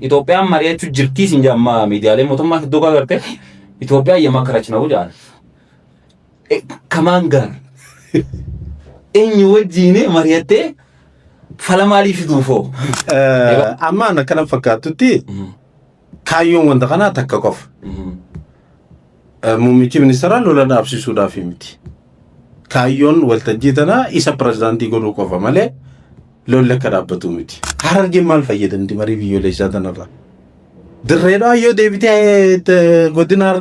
Itoophiyaan mari'achuu jirtii siin jedhan miidiyaalee mootummaa hedduu kan agarte Itoophiyaan yamakarach ነው jedhan. Kamaan gaar eenyu wajjin mari'attee fala maalii fiduufoo? Ammaan akkana fakkaatutti kaayyoon wanta kanaa takka qofa. Muummichi ministeeraa lola dhaabsisuudhaaf miti. Kaayyoon waltajjii tanaa isa pirezidaantii godhuu qofa malee lolli akka dhaabbatu miti. Harargeen maal fayyadamti marii biyyoolessaa tanarraa? Dirreedhaa yoo deebitee godina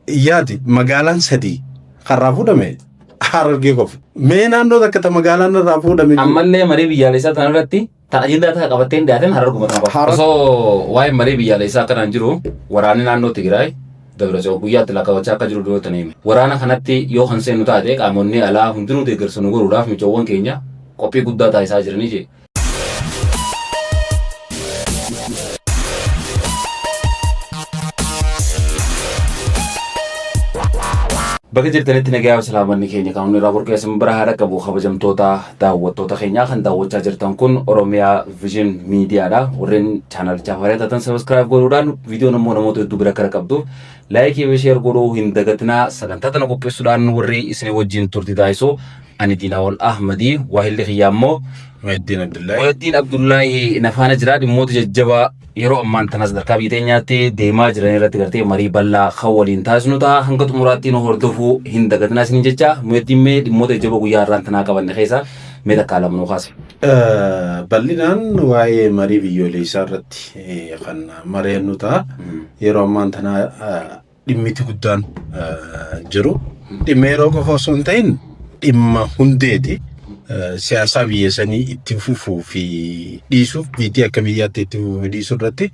yaadi magaalaan sadii karraa fuudhame Harargee qofa. Mee naannoo takka ta magaalaan irraa fuudhame. Ammallee marii biyyaalessaa tanarratti tan ajandaa ta'a qabattee hin dhiyaatin Hararguma tana qofa. Osoo waa'ee marii biyyaalessaa akkanaan jiru waraanni naannoo Tigraay Dabratsiyoon guyyaatti lakkaawwachaa akka jiru dura tan hime. Waraana kanatti yoo kan seennu taate qaamonni alaa hundinuu deeggarsa nu godhuudhaaf michoowwan keenya qophii guddaa taasisaa jiranii jee. Bakka jirtanitti nagaa fi salaamanni keenya kan hundi irraa burqee isin bira haa dhaqqabu kabajamtoota daawwattoota keenyaa kan daawwachaa jirtan kun Oromiyaa Vision Miidiyaadha. Warreen chaanalichaaf haaraa taatan subscribe godhuudhaan viidiyoon immoo namoota hedduu bira akka dhaqqabduuf laayikii fi sheer godhuu hin dagatinaa. Sagantaa tana qopheessuudhaan warri isin wajjin turtii taasisu ani Diinaawol Ahmadii waahilli kiyyaa immoo Muhyiddin Abdullaahi. Muhyiddin Abdullaahi na faana jira dhimmoota jajjabaa yeroo ammaan tana sadarkaa biyya teenyaatti deemaa jiran irratti gartee marii bal'aa kan waliin taasisnu ta'a hanga xumuraatti nu hordofuu hin dagatinaa isiniin jecha Muhyiddin mee dhimmoota jajjaboo guyyaa har'aan tanaa qabanne keessaa mee takkaa lama nuu kaasi. Bal'inaan waa'ee marii biyyoolessaa irratti kan mari'annu ta'a. Yeroo ammaan tana dhimmiti guddaan jiru. Dhimma yeroo qofa osoo hin ta'in dhimma hundeeti. Siyaasaa biyya sanii itti fufuu fi dhiisuuf biitii akka biyyaatti itti fufuu fi dhiisuu irratti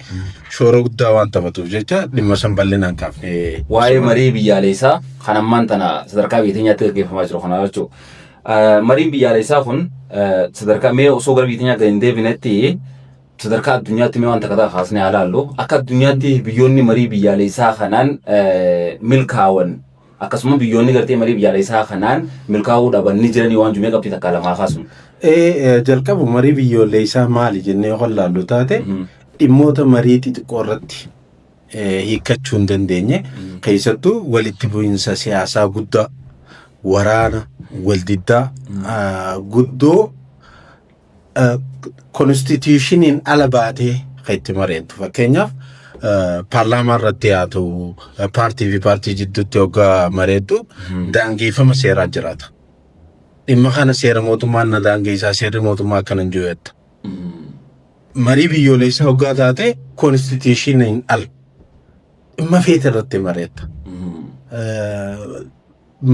shoora guddaa waan taphatuuf jecha dhimma san bal'inaan kaafnee. Waa'ee marii biyyaalessaa kan ammaan tana sadarkaa biyya teenyaatti gaggeeffamaa jiru kana jechuudha. Mariin biyyaalessaa kun sadarkaa mee osoo gara biyya teenyaatti hin deebinetti sadarkaa addunyaatti mee waan takka takka kaasnee haa laallu. Akka addunyaatti biyyoonni marii biyyaalessaa kanaan milkaa'an akkasuma biyyoonni gartee marii biyyaalessaa kanaan milkaa'uu dhaban ni jiranii waan jumee qabxii takka lamaa kaasnu. Jalqabu marii biyyoolessaa maali jennee yoo laallu taate dhimmoota marii xixiqqoo irratti hiikkachuu hin dandeenye keessattuu walitti bu'iinsa siyaasaa guddaa waraana waldiddaa guddoo konstituushiniin ala baatee kan itti mari'attu. Fakkeenyaaf paarlaamaa irratti haa ta'u paartii fi paartii jidduutti hoggaa mari'attu daangeffama seeraa jiraata. Dhimma kana seera mootummaan na daangeessaa seerri mootummaa akkana hin jiru jetta. Marii biyyoolessaa hoggaa taate konstituushiniin ala dhimma feete irratti mari'atta.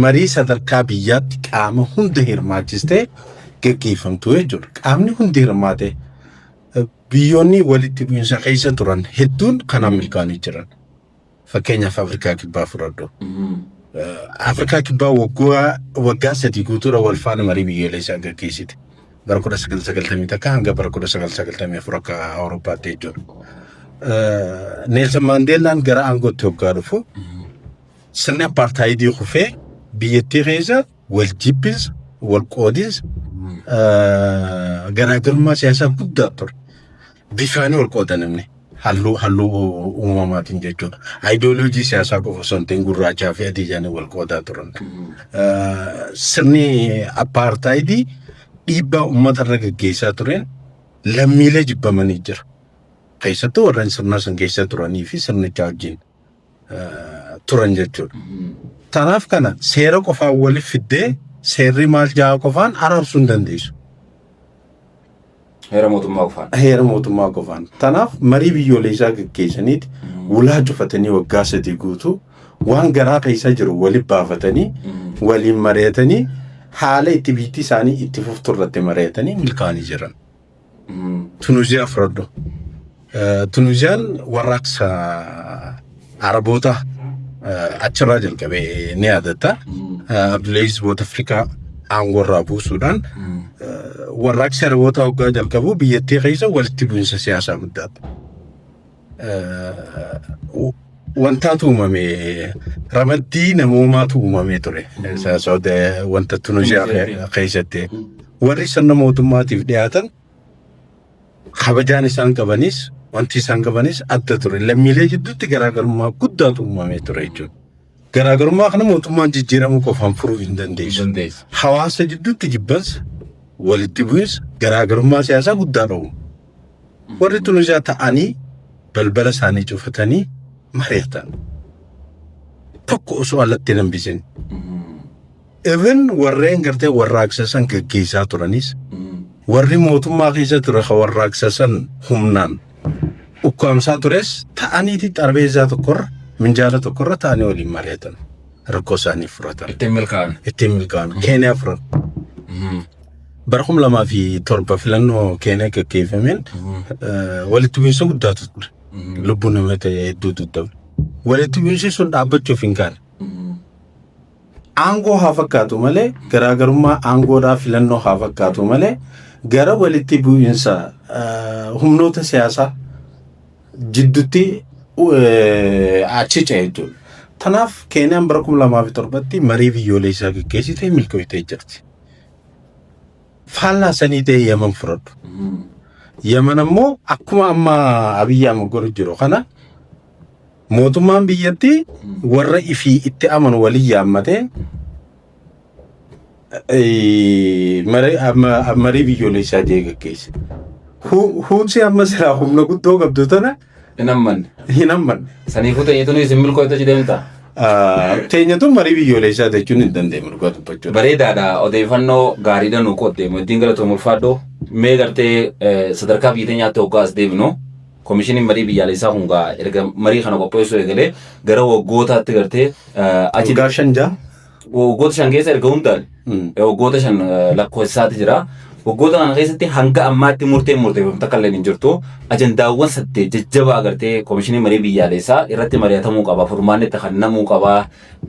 Marii sadarkaa biyyaatti qaama hunda hirmaachistee gaggeeffamtu jechuudha. Qaamni hundi hirmaate biyyoonni walitti bu'iinsa keessa turan hedduun kanaan milkaa'anii jiran. Fakkeenyaaf Afrikaa Kibbaa fudhadhu. Afrikaa Kibbaa waggaa 3 guutuudha wal faana marii biyyoolessaa gaggeessite. Bara 1991 hanga bara 1994 akka Awurooppaatti jechuudha. Neelsan Maandeellaan gara aangootti hoggaa dhufu sirni apartaayidii kufee biyyattii keessa wal jibbinsa, wal qoodinsa, garaagarummaa siyaasaa guddaa ture. Bifaanii wal qoodan namni halluu uumamaatiin jechuudha. Ayidooloojii siyaasaa qofa osoo hin ta'in gurraachaa fi adii jedhanii wal qoodaa turan. Sirni apartaayidii dhiibbaa uummata irra gaggeessaa tureen lammiilee jibbamanii jira. Keessattuu warreen sirna san keessa turanii fi sirnichaa wajjin turan jechuudha. Tanaaf kana seera qofaan waliif fiddee seerri maal ja'a qofaan araarsuu hin dandeessu. Heera mootummaa qofaan. Heera mootummaa qofaan. Tanaaf marii biyyoolessaa gaggeessaniiti ulaa cufatanii waggaa 3 guutuu waan garaa keessa jiru waliif baafatanii waliin mari'atanii haala itti biitti isaanii itti fuftu irratti mari'atanii milkaa'anii jiran. Tunuuziyaa fudhadhu. Tunuuziyaan warraaqsa Araboota achirraa jalqabee ni yaadatta. Abdulaziz Bouteflika aangoo irraa buusuudhaan warraaqsi Araboota hoggaa jalqabu biyyattii keessa walitti bu'iinsa siyaasaa guddaatu. Wantaatu uumame ramaddii namoomaatu uumamee ture. Wanta Tunuuziyaa keessatti. Warri sirna mootummaatiif dhiyaatan kabajaan isaan qabanis Wanti isaan qabanis adda ture. Lammiilee jidduutti garaagarummaa guddaatu uumamee ture jechuudha. Garaagarummaa kana mootummaan jijjiiramuu qofaan furuu hin dandeessu. Dandeessu. Hawaasa jidduutti jibbansa, walitti bu'insa, garaagarummaa siyaasaa guddaa dhabu. Warri Tuniziyaa ta'anii balbala isaanii cufatanii mari'atan. Tokko osoo alatti hin hambisin. Even warreen gartee warraaqsa san gaggeessaa turanis, warri mootummaa keessa ture kan warraaqsa san humnaan ukkaamsaa tures ta'aniiti xarbeezaa tokkorra, minjaala tokkorra ta'anii waliin mari'atan. Rakkoo isaanii furatan. Ittiin milkaa'an. Ittiin milkaa'an. Keeniyaa furan. Bara 2007 filannoo Keeniyaa gaggeeffameen walitti bu'iinsa guddaatu ture. Lubbuu namoota hedduutu dabre. Walitti bu'iinsi sun dhaabbachuuf hin kaane. Aangoo haa fakkaatu malee, garaagarummaa aangoodhaa filannoo haa fakkaatu malee, gara walitti bu'iinsa humnoota siyaasaa jidduutti achi ce'e jechuudha. Kanaaf Keeniyaan bara 2007tti marii biyyoolessaa gaggeessitee milkooftee jirti. Faallaa sanii ta'e Yaman fudhadhu. Yaman ammoo akkuma amma Abiyyi Ahmad godhu jiru kana, mootummaan biyyattii warra ifii itti amanu waliin yaammatee marii biyyoolessaa jee gaggeesse. Huutsii amma silaa humna guddoo qabdu tana Hin ammanne. Hin ammanne. Saniifuu teenyatuun isin milkooyta deemta. Teenyatuun marii biyyoolessaa jechuun hin danda'amu dhugaa dubbachuudha. Bareedaadha, odeeffannoo gaariidha nu qoodde. Ittiin galatoom, ulfaadho. Mee gartee sadarkaa biyya teenyaatti hoggaa as deebinu, koomishiniin marii biyyaalessaa kun gaa erga marii kana qopheessuu eegalee gara waggootaatti gartee achi Waggaa 5 ja'a. Waggoota 5 keessa erga hundaan waggoota 5 lakkoofsaati jira. Waggoota kana keessatti hanga ammaatti murteen murteeffamte takka illee hin jirtu. Ajandaawwan saddeet jajjabaa gartee koomishinii marii biyyaalessaa irratti mari'atamuu qaba, furmaanni itti kennamuu qaba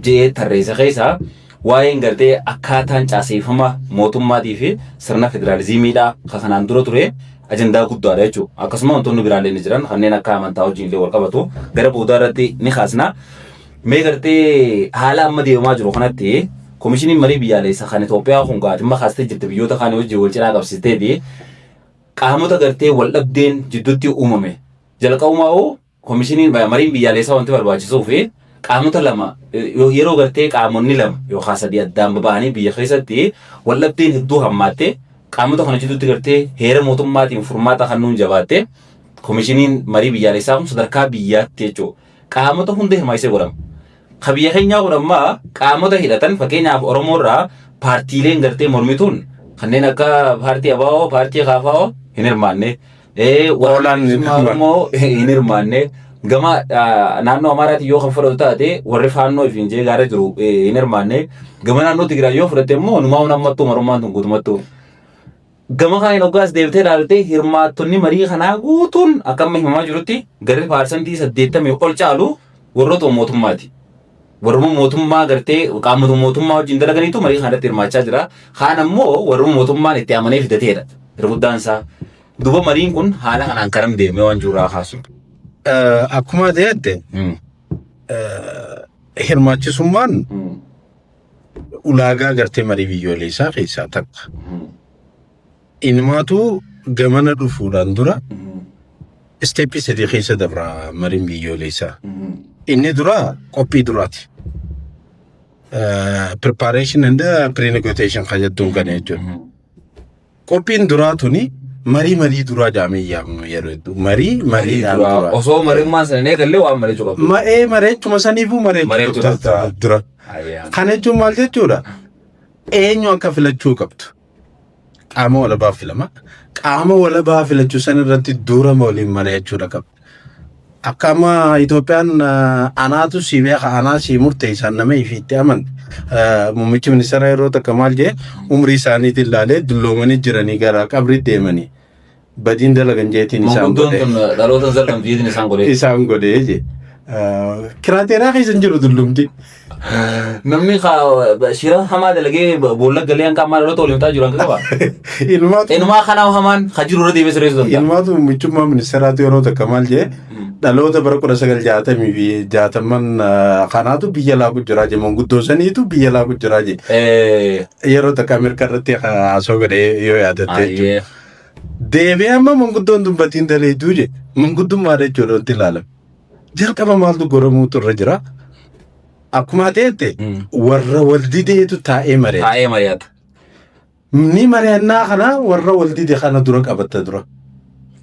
jedhee tarreessa keessaa waa'een gartee akkaataan caaseeffama mootummaatii fi sirna federaalizimiidha kan kanaan dura ture ajandaa guddaadha jechuudha. Akkasuma wantoonni biraallee ni jiran, kanneen akka amantaa wajjin illee wal qabatu gara boodaa irratti ni kaasna. Mee gartee haala amma deemaa jiru kanatti koomishiniin marii biyyaalessaa kan Itoophiyaa kun gaatimma kaastee jirti, biyyoota kaan wajjin wal cinaa qabsiisteeti qaamota gartee wal dhabdeen jidduutti uumame jalqabumaa hoo koomishiniin mariin biyyaalessaa wanti barbaachisuu fi qaamota lama yeroo gartee qaamonni lama yookaan sadii addaan baba'anii biyya keessatti wal dhabdeen hedduu hammaatte, qaamota kana jidduutti gartee heera mootummaatiin furmaata kan nuun jabaatte, koomishiniin marii biyyaalessaa kun sadarkaa biyyaatti jechuudha. Qaamota hunda hirmaachisee godhama. Ka biyya keenyaa kun ammaa qaamota hidhatan, fakkeenyaaf Oromoo irraa paartiileen gartee mormituun kanneen akka paartii ABO, paartii KFO hin hirmaanne. Oolaan hin Warra Oromoo hin hirmaanne. Gama naannoo Amaaraatti yoo kan fudhatu taate, warri Faannoo ifiin jee gaara jiru hin hirmaanne. Gama naannoo Tigraay yoo fudhatte immoo numaa ammattuu marummaan tun guutumattuu. Gama kanaan hoggaas deebitee ilaalte, hirmaattonni marii kanaa guutuun akka amma himamaa jirutti garri 80% ol caalu warroota mootummaati. Warruma mootummaa gartee qaamota mootummaa wajjin dalaganiitu marii kana irratti hirmaachaa jira. Kaan ammoo warruma mootummaan itti amanee fidateedha. Irra guddaan isaa. Duuba mariin kun haala kanaan karam deemee waan jiru kaasu. Akkuma jette, hirmaachisummaan ulaagaa gartee marii biyyoolessaa keessaa takka. Inumaatu gamana dhufuudhaan dura step sadii keessa dabra mariin biyyoolessaa. Inni dura qophii duraati. Preparation and pre-negotiation kan jettuun kana jechuudha. Qophiin duraa tuni marii marii duraa jedhamee yaamama yeroo hedduu. Marii mariidhaan dura. Osoo marimmaan sana hin eegalle waan marichuu qabdu. Ma'ee mareechuma saniifuu Mareechuu mareechuu dura. Kana jechuun maal jechuudha? Eenyu akka filachuu qabdu? Qaama walabaa filama. Qaama walabaa filachuu san irratti dura waliin mari'achuudha qabdu. Akka amma Itoophiyaan anaatu si beeka, anaa si murteessan, nama ifii itti amante. Muummichi ministeera yeroo takka maal jee, umrii isaaniitiin ilaalee dulloomanii jiranii gara qabrii deemanii badiin dalagan jeetiin isaan Manguddoon godhe. tun dhaloota zallamtiitiin isaan godhe. Isaan godhee jee. Criteria keessa hin jiru dullumti. Namni shira hamaa dalagee boolla galee hanga ammaa dhaloota waliin ta'aa jiru hanga qaba. Ilmaatu Inumaa kanaa hamaan ka jiru irra deemee sirreessuu danda'a. Ilmaatu muummichummaa ministeeraatu yeroo takka maal jee, dhaloota bara 1960 fi 60n kanaatu biyya laaqu jiraa jee, manguddoo saniitu biyya laaqu jiraa jee. Yeroo takka Ameerikaa irratti haasoo godhee yoo yaadatte jechuudha. Ayyee. Deebi'ee amma manguddoon dubbatiin daleetuu je manguddummaa jechuudha wanti ilaalame. Jalqaba maaltu goramuutu irra jira? Akkuma ta'etti warra wal dideetu taa'ee mari'ata. Taa'ee mari'ata. Ni mari'annaa kana warra wal dide kana dura qabatta dura.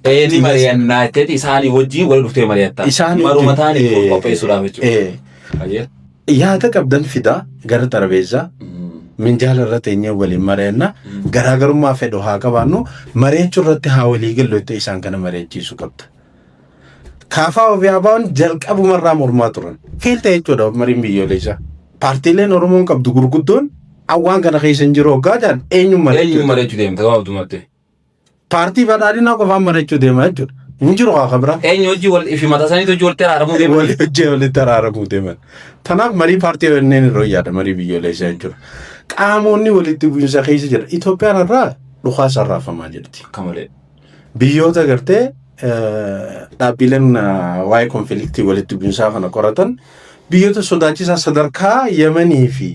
Ni mari'annaa jetteeti isaanii wajjin wal dhuftee mari'atta. Isaanii Maruma wajjin- ta'anii qopheessuudhaaf jechuudha. Ayyee. Yaada qabdan fidaa gara xarabeessaa minjaala irra teenyee waliin mari'anna, garaagarummaa fedhu haa qabaannu, mari'achuu irratti haa walii gallu jettee isaan kana mari'achiisuu qabda. Kaafaa ofii abaa'oon jalqabumarraa mormaa turan. Feelta jechuudha mariin biyyoolessaa. Paartiileen Oromoon qabdu gurguddoon awwaan kana keessa hin jiru hoggaa jedhan eenyuun mari'achuu? Eenyuun mari'achuu deemta gabaabdumatti? Paartii badhaadhinaa qofaan mari'achuu deema jechuudha. Hin jiru haa kabira. Eenyu hojii wal ifi mataa isaaniitu hojii walitti araaramuu deeman. Walii hojii walitti araaramuu deeman. Tanaaf marii paartii ONN irra yaada marii biyyoolessaa jechuudha. Qaamonni walitti bu'iinsa keessa jira. Itoophiyaan irraa dhukaa sarraafamaa jirti. Akka malee. Biyyoota gartee dhaabbileen waa'ee konfliktii walitti bu'iinsaa kana qoratan biyyoota sodaachisaa sadarkaa Yemanii fi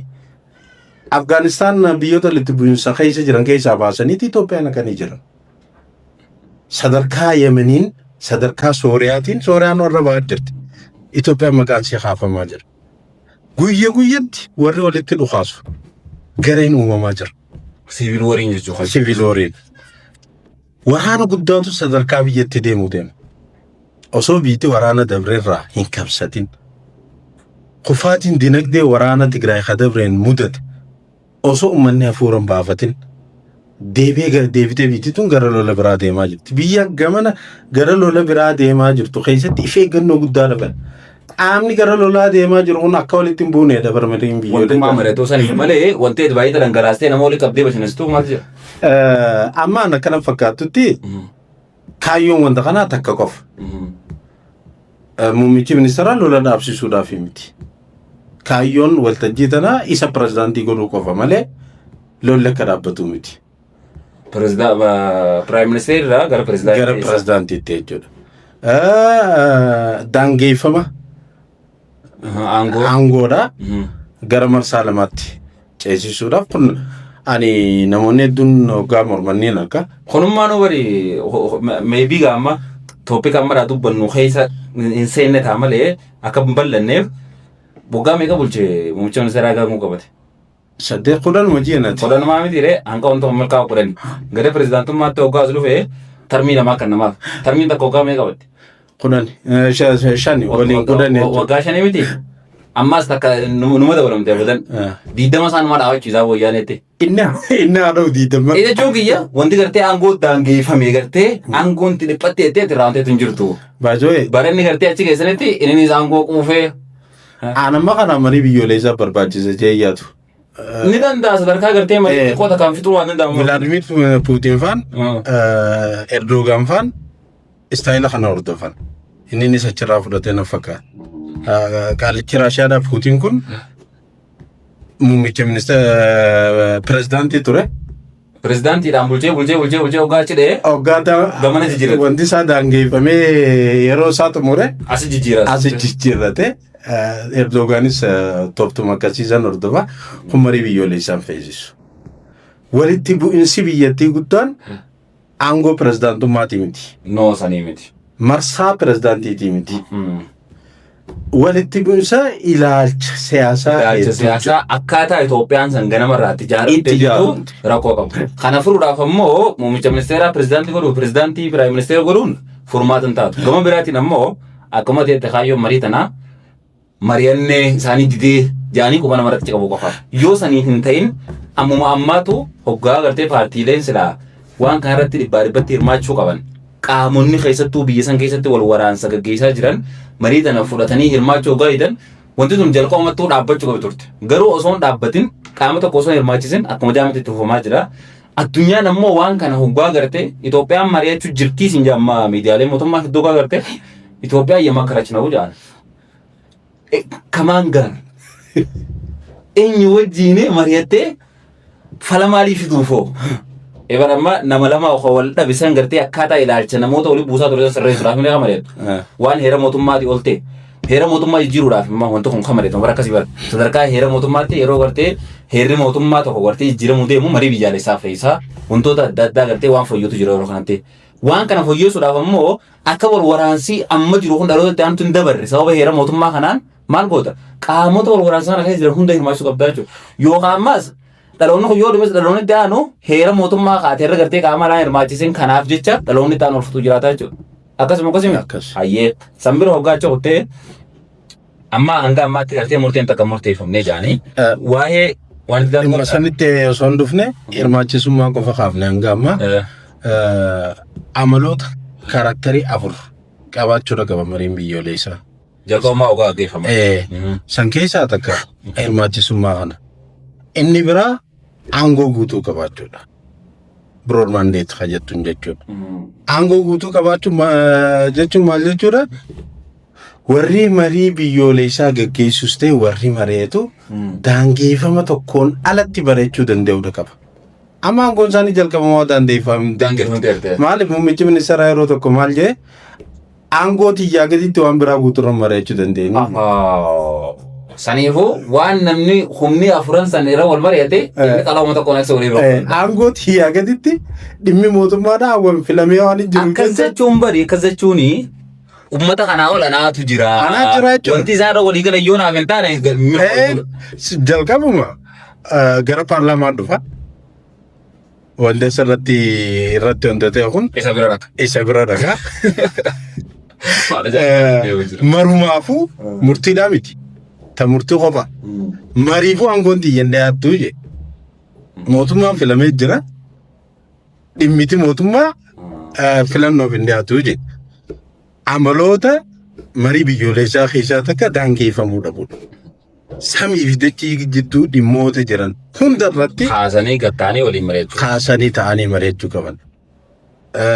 Afgaanistaan biyyoota walitti bu'iinsa keessa jiran keessaa baasaniiti Itoophiyaan akkanii jiran. Sadarkaa Yemeniin, sadarkaa Sooriyaatiin, Sooriyaan warra ba'aa jirti. Itoophiyaan maqaan ishee kaafamaa jira. Guyya guyyatti warri walitti dhukaasu gareen uumamaa jira. Siviil wariin jechuudha. Siviil wariin. Waraana guddaatu sadarkaa biyyatti deemuu deema. Osoo biyyi waraana dabreerraa hin kabsatin, kufaatiin dinagdee waraana Tigraay ka dabreen mudate osoo uummanni hafuura hin baafatin, deebi'ee gara deebitee biyyi tun gara lola biraa deemaa jirti. Biyya gamana gara lola biraa deemaa jirtu keessatti if eeggannoo guddaa dhaban. Qaamni gara lolaa deemaa jiru kun akka walitti hin buune dabarmariin Wantummaa biyyoollee. mari'atoo saniif malee wanti ati baay'ee dhangalaastee nama walitti qabdee bashannansituu maaltu jira? Ammaan akkana fakkaatutti kaayyoon wanta kanaa takka qofa. Muummichi ministeeraa lola dhaabsisuudhaaf miti. Kaayyoon waltajjii tanaa isa pirezidaantii godhuu qofa malee lolli akka dhaabbatu miti. Prime minister irraa gara Gara pirezidaantii. pirezidaantiitti jechuudha. Daangeeffama Aangoo. aangoodha gara marsaa lamaatti ceesisuudhaaf kun ani namoonni hedduun hoggaa mormanneen akka Kunummaan bari maybe amma topic amma dubbannu keessa hin seenne ta'a malee akka hin bal'anneef waggaa meeqa bulche muummicha ministeeraa gaangoo qabate? 8 10 hojii anati. 10 miti ree, hanga wanta milkaa'u 10. Gara pirezidaantummaatti hoggaa as dhufe termii lamaa kan namaaf. Termiin takka waggaa meeqa qabatti? 10, 5 waliin 10 jechuudha. Waggaa 5 miti. Ammas takka numa dabalamte abadan. 20 isaan numa dhaabachiisaa wayyaanetti. Inni haadha 20. Inni jechuun kiyya wanti gartee aangoo daangeffame gartee aangoon itti dhiphattee jettee itti raawwanteetu hin jirtu. Baajoo'ee. Bara inni gartee achi keessanitti inni aangoo quufee. Aanamma kana marii biyyoolessaa barbaachisa jee yaadu. Ni danda'a sadarkaa gartee marii xiqqoo takkaan fixuu waan danda'amu. Vilaadimir Puutiin faan, Erdogaan faan istaayila kana hordofan. Inni innis achirraa fudhatee na fakkaata. Qaalichi Raashiyaadhaa Puutiin kun muummicha ministeera pirezidaantii ture. Pirezidaantiidhaan bulchee bulchee bulchee bulchee hoggaa achi dha'ee Hoggaa gamana jijjiirrate. Wanti isaa daangeffamee yeroo isaa xumure asi jijjiirate. Asi jijjiirrate. Erdogaanis tooftuma akkasiisan hordofa. Kun marii biyyoolessaan feesisu. Walitti bu'insi biyyattii guddaan aangoo pirezidaantummaatii miti. No, sanii miti. Marsaa pirezidaantiitii miti. Walitti bu'insa ilaalcha siyaasaa Ilaalcha hedduu siyaasaa akkaataa Itoophiyaan san ganamarraa itti ijaaramte Itti jirtu ijaaramte. rakkoo qabu. Kana furuudhaaf ammoo muummicha ministeeraa pirezidaantii godhuu, pirezidaantii prime ministeera godhuun furmaata hin taatu. Gama biraatiin ammoo akkuma ta'etti kaayyoon marii tanaa mari'annee isaanii didee jaanii quba namarratti qabu qofa. Yoo sanii hin ta'in ammuma ammaatu hoggaa gartee paartiileen silaa waan kana irratti dhibbaa dhibbatti hirmaachuu qaban. Qaamonni keessattuu biyya san keessatti wal waraansa gaggeessaa jiran marii tana fudhatanii hirmaachuu hoggaa didan wanti sun jalqabumattuu dhaabbachuu qabu turte. Garuu osoo hin dhaabbatin, qaama tokko osoo hin hirmaachisin akkuma jaamatti itti fufamaa jira. Addunyaan ammoo waan kana hoggaa garte Itoophiyaan mari'achuu jirtii siin jedhama, miidiyaalee mootummaa hedduu hoggaa garte Itoophiyaan yemma karachina'uu jedhan. Kamaan gaan eenyu wajjiin mari'attee fala maalii fiduufoo? Ebar amma nama lama wal dhabe san gartee akkaataa ilaalcha namoota walii buusaa ture san sirreessuudhaaf malee kan mari'atu. Waan heera mootummaatii ol ta'e. Heera mootummaa jijjiiruudhaaf immoo wanti kun kan mari'atamu bara akkasii bara. Sadarkaa heera mootummaatti yeroo gartee heerri mootummaa tokko gartee jijjiiramuu deemu marii biyyaalessaa fe'isaa wantoota adda addaa gartee waan fooyyatu jira yeroo kanatti. Waan kana fooyyessuudhaaf ammoo akka wal waraansii amma jiru kun dhaloota itti aantu hin dabarre sababa heera mootummaa kanaan maal goota? Qaamota wal waraansaa kana keessa jiran hunda hirmaachisuu qabda jechuudha. Yookaan ammas dhaloonni kun yoo dhumes dhaloonni itti aanu heera mootummaa kaatee irra gartee qaama alaa hirmaachisin kanaaf jecha dhaloonni itti aanu ol futuu jiraata jechuudha. Akkasuma akkasuma. Akkas. Hayyee sanbira hoggaa achi kuttee amma hanga ammaatti gartee murteen takka murteeffamnee jaanii waa'ee waan itti Dhimma sanitti osoo hin dhufne hirmaachisummaa qofa kaafne hanga ammaa amaloota character afur qabaachuudha qaba mariin biyyoolessaa. Jalqabummaa hoggaa gaggeeffama. San keessaa takka hirmaachisummaa kana. Inni biraa aangoo guutuu qabaachuudha. Broad mandate kan jettuun jechuudha. Aangoo guutuu qabaachuun jechuun maal jechuudha? Warri marii biyyoolessaa gaggeessus ta'e warri mari'atu daangeeffama tokkoon alatti bareechuu danda'uudha qaba. Amma aangoon isaanii jalqabamaa daangeeffamee. Daangeeffamteerte. Maaliif muummichi ministeeraa yeroo tokko maal jedhe, aangoo tiyyaa gaditti waan biraa guutuurra mari'achuu dandeenya. Saniifuu waan namni humni afuran san irra wal mari'ate inni qalama tokkoon akka walii bira. Aangoo tiyyaa gaditti dhimmi mootummaadhaa hawwan filamee waan hin jiru. Akkas jechuun bari akkas jechuuni ummata kanaa ol anaatu jira. Anaa jira jechuudha. Wanti isaan irra walii galan yoo naaf hin taane. Jalqabuma gara paarlaamaa dhufa. Wanti asirratti irratti wanta ta'e kun Isa bira dhaqa. Isa bira dhaqa. Marumaafuu murtiidhaa miti. Ta murtii qofa. Mariifuu aangoon xiyyan dhiyaattuu je. Mootummaan filamee jira. Dhimmiti mootummaa filannoof hin dhiyaatu je. Amaloota marii biyyoolessaa keessaa takka daangeffamuu dhabuudha. Samii fi dachii jidduu dhimmoota jiran hunda irratti kaasanii gattaanii waliin mari'achuu. Kaasanii ta'anii mari'achuu qaban.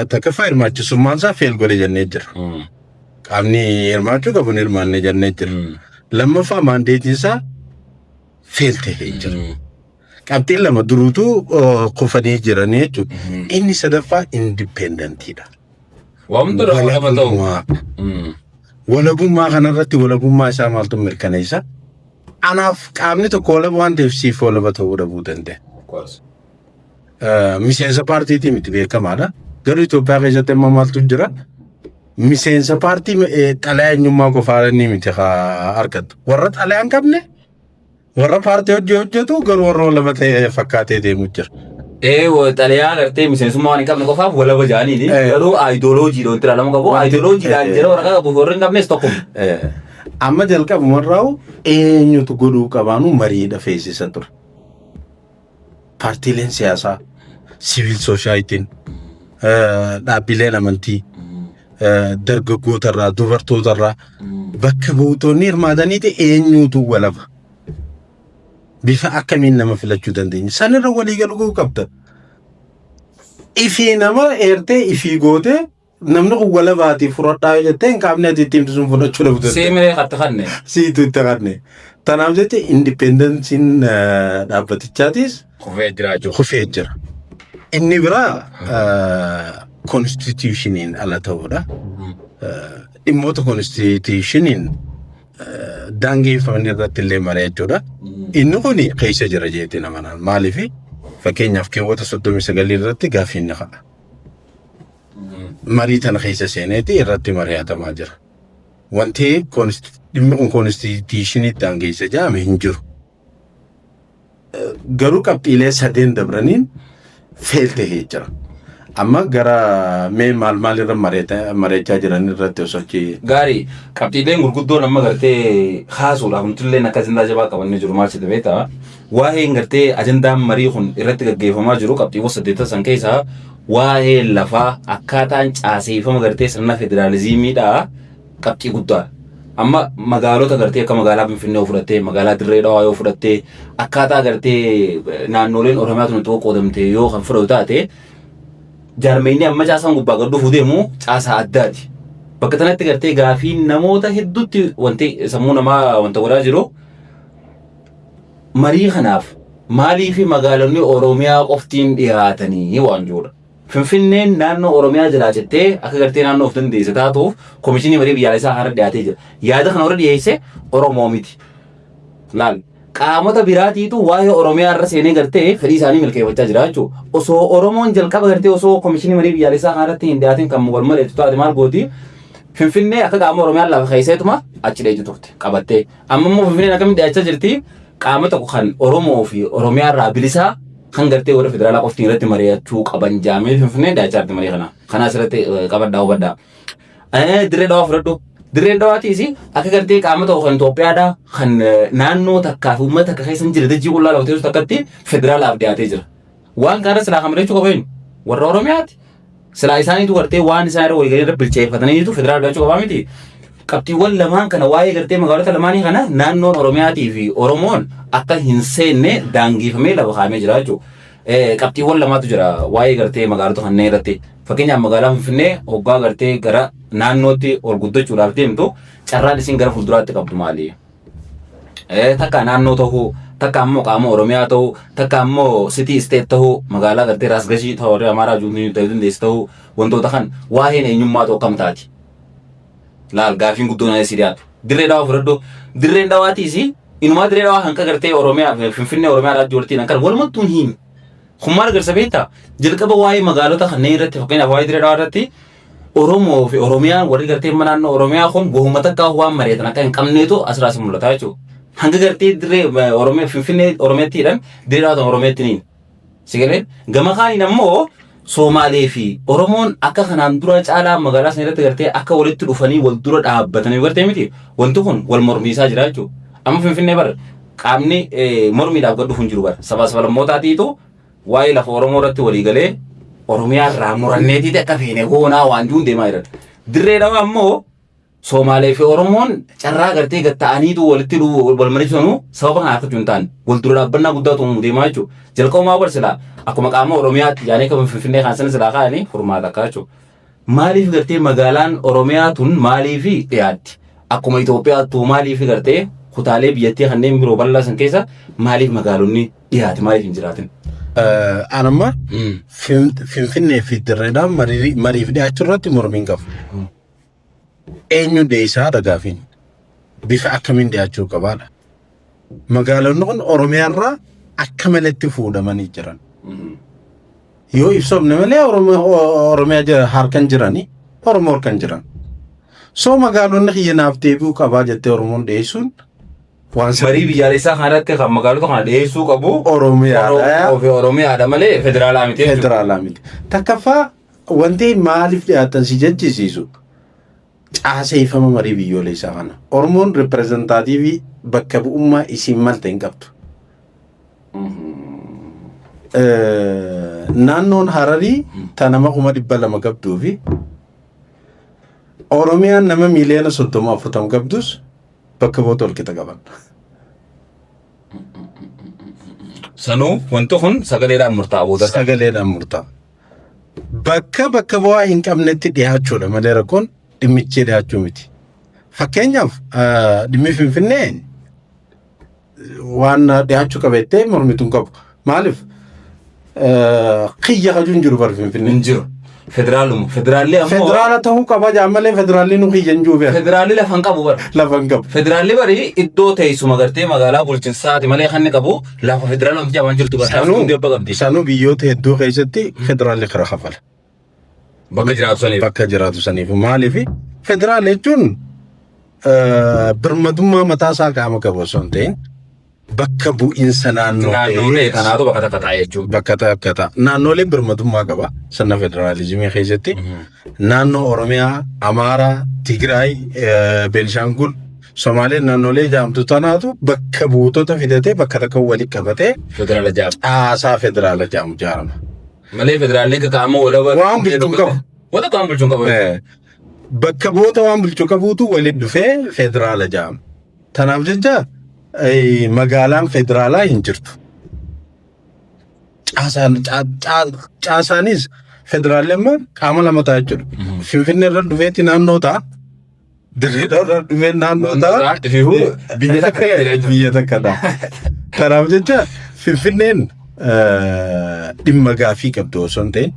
Takkaffaa hirmaachisummaan isaa fail godhe jennee jira. Qaamni hirmaachuu qabu hin hirmaanne jennee jira. Lammaffaa mandateiin isaa fail ta'ee jira. Qabxiin lama duruutuu kufanii jiranii jechuudha. Inni sadaffaa independentiidha. Waamtu walaba ta'u. Walabummaa. Walabummaa kanarratti walabummaa isaa maaltu mirkaneessa? Anaaf qaamni tokko walaba waan ta'eef siif walaba ta'uu dhabuu danda'a. Miseensa paartiitii miti, beekamaadha. Garuu Itoophiyaa keessatti amma maaltu jira? Miseensa paartii xalayaa eenyummaa qofaa inni miti haa argattu. Warra xalayaa hin qabne, warra paartii hojii hojjetu garuu warra walaba ta'e fakkaatee deemu jira. Ee, xalayaa gartee miseensummaa waan hin qabne qofaaf walaba jaaniini. Garuu aayidooloojiidhaan wanti ilaalamu qabu. Aayidooloojiidhaan jara waraqaa qabu warri hin qabnes tokkuma. Amma jalqabumarraa'u eenyutu godhuu qabaanu mariidha feesisa ture. Paartiileen siyaasaa, civil societyn, dhaabbileen amantii, dargaggootarraa, dubartootarraa bakka buutonni hirmaataniiti eenyutu walaba. Bifa akkamiin nama filachuu dandeenya? Sanirra walii galuu qabda. Ifii nama eertee ifii gootee namni kun walabaatii fudhadhaa yoo jettee hin qaamni ati ittiin sun fudhachuu dhabuu danda'a. Seemiree katta kanne. Siitu itti kanne. Tanaaf jecha independenceiin dhaabbatichaatis kufee jira jechuudha. Kufee jira. Inni biraa constitutioniin ala ta'uudha. Dhimmoota constitutioniin daangeffaman irratti illee mari'achuudha. Inni kun keessa jira jeetii nama naan. Maaliif, fakkeenyaaf keewwata 39 irratti gaaffii inni ka'a. Marii tana keessa seeneeti irratti mari'atamaa jira. Wanti dhimmi kun constitutioniitti daangeessa jedhame hin jiru. Garuu qabxiilee sadeen dabraniin fail tahee jira. Amma gara mee maal maal irra mari'achaa jiran irratti osoo achi Gaarii, qabxiileen gurguddoon amma gartee kaasuudhaaf nutillee akka ajandaa jabaa qabannee jiru maal sitti beektaa? Waa'een gartee ajandaan marii kun irratti gaggeeffamaa jiru qabxiiwwan saddeettan san keessaa waa'ee lafaa akkaataan caaseeffama gartee sirna federaalizimiidhaa qabxii guddaadha. Amma magaalota gartee akka magaalaa Finfinnee yoo fudhattee, magaalaa Dirree Dhawaa yoo fudhattee, akkaataa gartee naannoleen Oromiyaa tun itti qoqqoodamte yoo kan fudhatu taate, jaarmeenyi amma caasaan gubbaa gad dhufuu deemu caasaa addaati. Bakka kanatti gartee gaafii namoota hedduutti wanti sammuu namaa wanta godhaa jiru marii kanaaf maaliif magaalonni Oromiyaa qoftiin dhiyaatanii waan jirudha. Finfinneen naannoo Oromiyaa jalaa jettee akka gartee naannoo of dandeesse taatuuf komishinii marii biyyaalessaa haaraa dhiyaatee jira. Yaada kana warra dhiyeesse Oromoo miti. Laal, qaamota biraatiitu waa'ee Oromiyaa irra seenee gartee fedhii isaanii milkeeffachaa jira jechuudha. Osoo Oromoon jalqaba gartee osoo komishinii marii biyyaalessaa kanarratti hin dhiyaatin kan wal mari'atu taate maal gooti? Finfinnee akka qaama Oromiyaa lafa keesseetuma achi dheeju turte qabattee. Amma immoo Finfinneen akkamitti dhiyaachaa jirti? Qaama tokko kan Oromoo fi Oromiyaa irraa bilisaa kan gartee warra federaalaa qofti irratti mari'achuu qaban jaamee Finfinnee dhiyaachaa jirti marii kana. Kana asirratti qabadhaa hubadhaa. Dirree Dhawaa fudhadhu. Dirreen Dhawaatiis akka gartee qaama tokko kan Itoophiyaadhaa kan naannoo takkaa fi uummata takka keessa hin jirre dachii qullaa lafa teessu takkatti federaalaaf dhiyaatee jira. Waan kana silaa kan mari'achuu qabu eenyu? Warra Oromiyaati. Silaa isaaniitu gartee waan isaan irra waliigalanii irra bilcheeffataniitu federaala dhiyaachuu qabaa miti. Qabxiiwwan lamaan kana waa'ee gartee magaalota lamaanii kana naannoon Oromiyaatii fi Oromoon akka hin seenne daangeffamee lafa kaa'amee jira jechuudha. Qabxiiwwan lamaatu jira waa'ee gartee magaalota kanneen irratti. Fakkeenyaaf, magaalaan Finfinnee hoggaa gartee gara naannootti ol guddachuudhaaf deemtu carraan isin gara fuulduraatti qabdu maali? Takka naannoo ta'uu, takka ammoo qaama Oromiyaa ta'uu, takka ammoo city state ta'uu, magaalaa gartee raasgashii ta'uu, warri Amaaraa juutuu ta'uu dandeessu ta'uu, wantoota kan waa'een eenyummaa ta'uu akkam taati? Laal, gaafiin guddoon asii dhiyaatu. Dirree Dhawaa fudhadhu. Dirreen Dhawaatiis inumaa Dirree Dhawaa hanqa gartee Oromiyaa Finfinnee Oromiyaa irraa walitti hidhan kan walumattuun hin. Kun maal agarsiisa beektaa? Jalqaba waa'ee magaalota kanneen irratti, fakkeenyaaf waa'ee Dirree Dhawaa irratti, Oromoo fi Oromiyaan warri gartee naannoo Oromiyaa kun gohuma takkaa waan mari'atan akka hin qabneetu asirraa si mul'ata jechuudha. Hanga gartee dirree Oromiyaa Finfinnee Oromiyaatti hidhan, Dirree Dhawaa Oromiyaatti niin. Sigalee gama kaaniin ammoo Somaalee fi Oromoon akka kanaan dura caalaa magaalaa sana irratti gartee akka walitti dhufanii wal dura dhaabbatanii gartee miti, wanti kun wal mormiisaa jira jechuudha. Amma Finfinnee bar qaamni mormiidhaaf gad dhufu hin jiru bara. Saba sablammootaatiitu waa'ee lafa Oromoo irratti walii galee Oromiyaa irraa muranneetiiti akka feene goonaa waan jiruun deemaa jiran. Dirree Dhawaa ammoo Somaalee fi Oromoon carraa gartee gad ta'aniitu walitti wal mariisanuu sababa kana akka hin taane wal dura dhaabbannaa guddaatu uumuu deemaa jechuudha. Jalqabumaa bar silaa akkuma qaama Oromiyaatti jaanii kan Finfinnee kan sana silaa kaa'anii furmaata akka jechuudha. Maaliif gartee magaalaan Oromiyaa tun maaliif dhiyaatti? Akkuma Itoophiyaattu maaliif gartee kutaalee biyyattii kanneen biroo bal'aa san keessa maaliif magaalonni dhiyaate, maaliif hin jiraatin? Anamma Finfinnee fi Dirreedhaan mariif dhiyaachuu irratti mormiin qabu. Eenyu dhiyeessaa gaafiin? Bifa akkamiin dhiyaachuu qabaadha? Magaalonni kun Oromiyaarraa akka malatti fuudhamanii jiran. Yoo ibsamne malee Oromiyaa harkan jiranii, Oromoo harkan jiran. So magaalonni kiyya naaf deebi'uu qabaa jettee Oromoon dhiyeessuun waan Marii biyyaalessaa kanarratti kan magaalota kana dhiyeessuu qabu Oromiyaadha. Oromoo fi Oromiyaadha malee federaalaa miti jechuudha. Federaalaa miti. Takkaffaa, wanti maaliif dhiyaatan si jechisiisu caaseeffama marii biyyoolessaa kana. Oromoon representative bakka bu'ummaa isiin malte hin qabdu. Naannoon Hararii ta nama 200,000 qabduu fi Oromiyaan nama miiliyoona 30-40 qabdus bakka bu'oota walqixa qaban. Sanuu wanti kun sagaleedhaan murtaa'a booda. Sagaleedhaan murtaa'a. Bakka bu'aa hin qabnetti dhiyaachuudha malee rakkoon dhimmichee dhiyaachuu miti. Fakkeenyaaf, dhimmi Finfinnee waan dhiyaachuu qabeettee mormitu hin qabu. Maaliif? Kiyya kajuu hin jiru bara Finfinnee. Hin jiru. Federaaluma. Federaalli ammoo Federaala ta'uu qaba jaa malee federaalli nu kiyya hin jiru beeka. Federaalli lafa hin qabu bara. Lafa hin qabu. Federaalli bari iddoo teessuma gartee magaalaa bulchinsaati malee kan inni qabu lafa federaala wanti jaaman jirtu bara. Sanuu Hundi abba qabdi. Sanuu biyyoota hedduu keessatti federaalli kara kafala. Bakka jiraatu saniif. Bakka jiraatu saniif. Maaliif? Federaala jechuun birmadummaa mataa isaa qaama qabu osoo hin ta'in bakka bu'iinsa naannoo Naannolee ta'ee kanaatu bakka takka taa'e jechuudha. Bakka takka ta'a. Naannoleen birmadummaa qaba sirna federaalizimii keessatti. Naannoo Oromiyaa, Amaaraa, Tigraay, Beenishaangul, Somaaleen naannolee jaamtu tanaatu bakka buutota fidatee bakka takka walitti qabatee Federaala jaamu. Caasaa federaala jaamu ijaarama. Malee federaalli akka qaama walaba. Waan bulchuu hin qabu. Wanta qaama bulchuu hin qabu. Bakka bu'oota waan bulchuu qabuutu walitti dhufee federaala jaama. Tanaaf jecha magaalaan federaalaa hin jirtu. Caasaanis federaalli amma qaama lama ta'a jechuudha. Finfinnee irra dhufeeti naannoo ta'a. Dirree irra dhufee naannoo ta'a. Biyya takka jechuudha. Biyya takka ta'a. Kanaaf jecha Finfinneen dhimma gaafii qabdu osoo hin ta'in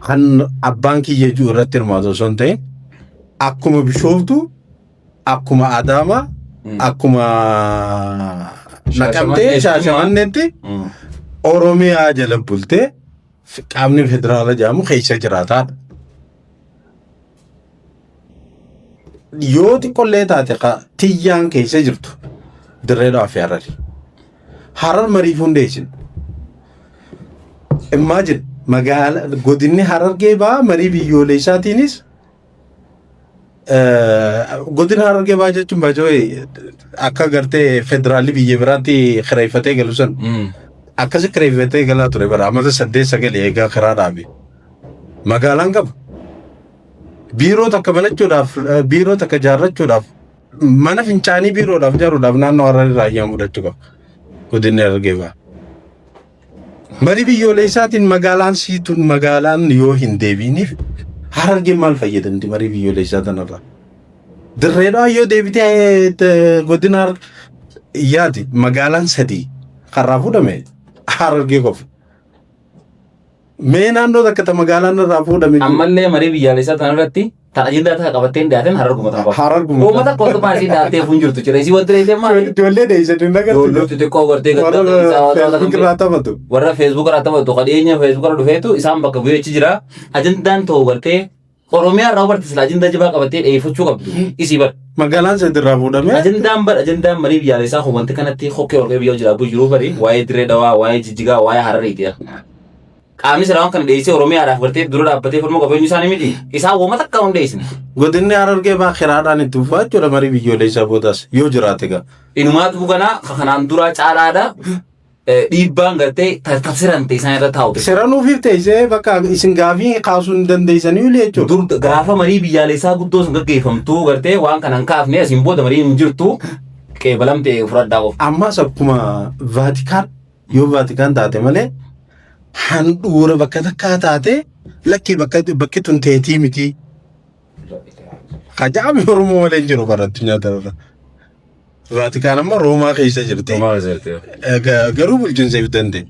Kan abbaan kiyya jiru irratti hirmaatu osoo hin ta'in akkuma Bishooftuu, akkuma Adaamaa, akkuma Naqamtee, Shaashamanneetti Oromiyaa jala bultee qaamni federaala jedhamu keessa jiraataadha. Yoo xiqqollee taate ka tiyyaan keessa jirtu Dirree Dhawaa fi Harari. Harar mariif hundeessin. Imagine magaala godinni Harargee bahaa marii biyyoolessaatiinis godina Harargee bahaa jechuun baajoo akka gartee federaalli biyya biraatti kireeffatee galu san akkasi kireeffatee galaa ture bara amata 8 9 eegaa kiraa dhaabe. Magaalaan qaba. Biiroo takka banachuudhaaf, biiroo takka ijaarrachuudhaaf, mana fincaanii biiroodhaaf ijaaruudhaaf naannoo Hararii irraa hayyama fudhachuu qaba. Godinni Harargee bahaa. Marii biyyoolessaatiin magaalaan siituun magaalaan yoo hin deebiiniif Harargeen maal fayyadamti marii biyyoolessaa tanarraa? Dirreedhaa yoo deebitee godina yaadi magaalaan sadii karraa fuudhame Harargee qofa. Mee naannoo takka ta magaalaan irraa fuudhame jiru. Ammallee marii biyyaalessaa tanarratti tan ajandaa takka qabattee hin dhiyaatin Hararguma tana qofa. Hararguma. Uummata akka wantummaa isiin dhiyaattee fuun jirtu jira. Isii wanti dheeyitee maali? Ijoollee dheeysan hin agartu. Ijoollee xixiqqoo gartee Warra gadda isaa waan Facebook irraa taphatu. Warra Facebook irraa taphatu ka dhiyeenya Facebook irra dhufeetu isaan bakka bu'ee achi jira. Ajandaan ta'u gartee Oromiyaa irraa barte sila ajandaa jabaa qabattee dhiyeeffachuu qabdu. Isii bar. Magaalaan sadi irraa fuudhamee. Ajandaan bar ajandaan marii biyyaalessaa kun wanti kanatti hokkee horkee biyya jira jiru bari waa'ee Dirree Dhawaa, waa'ee Jijjigaa, waa'ee Harariiti. Qaamni silaa waan kana dhiyeessee Oromiyaadhaaf gartee dura dhaabbatee falmuu qabu eenyu isaanii miti. Isaan wooma takka hin dhiyeessine. Godinni Harargee baa kiraadhaan itti fufaa jechuudha marii biyyoolessaa boodas yoo jiraate gaa. Inumaatu ganaa kanaan duraa caalaadha. Dhiibbaan gartee tafsirante isaan irra taa'u. Seranuufiif teessee bakka isin gaafii kaasuu hin dandeessanii ulee jechuudha. Dur gaafa marii biyyaalessaa guddoo sun gaggeeffamtu gartee waan kana hin kaafne asiin booda mariin hin jirtu qeebalamte fudhadhaa qofa. Ammas akkuma Vaatikaan yoo Vaatikaan taate malee handhuura bakka takkaa taate lakkii bakka bakki tun teetii miti. Kajaa'ame Oromoo malee hin jiru bara addunyaa tanarra. Vaatikaan amma Roomaa keessa jirti. Garuu bulchiinsa if danda'e.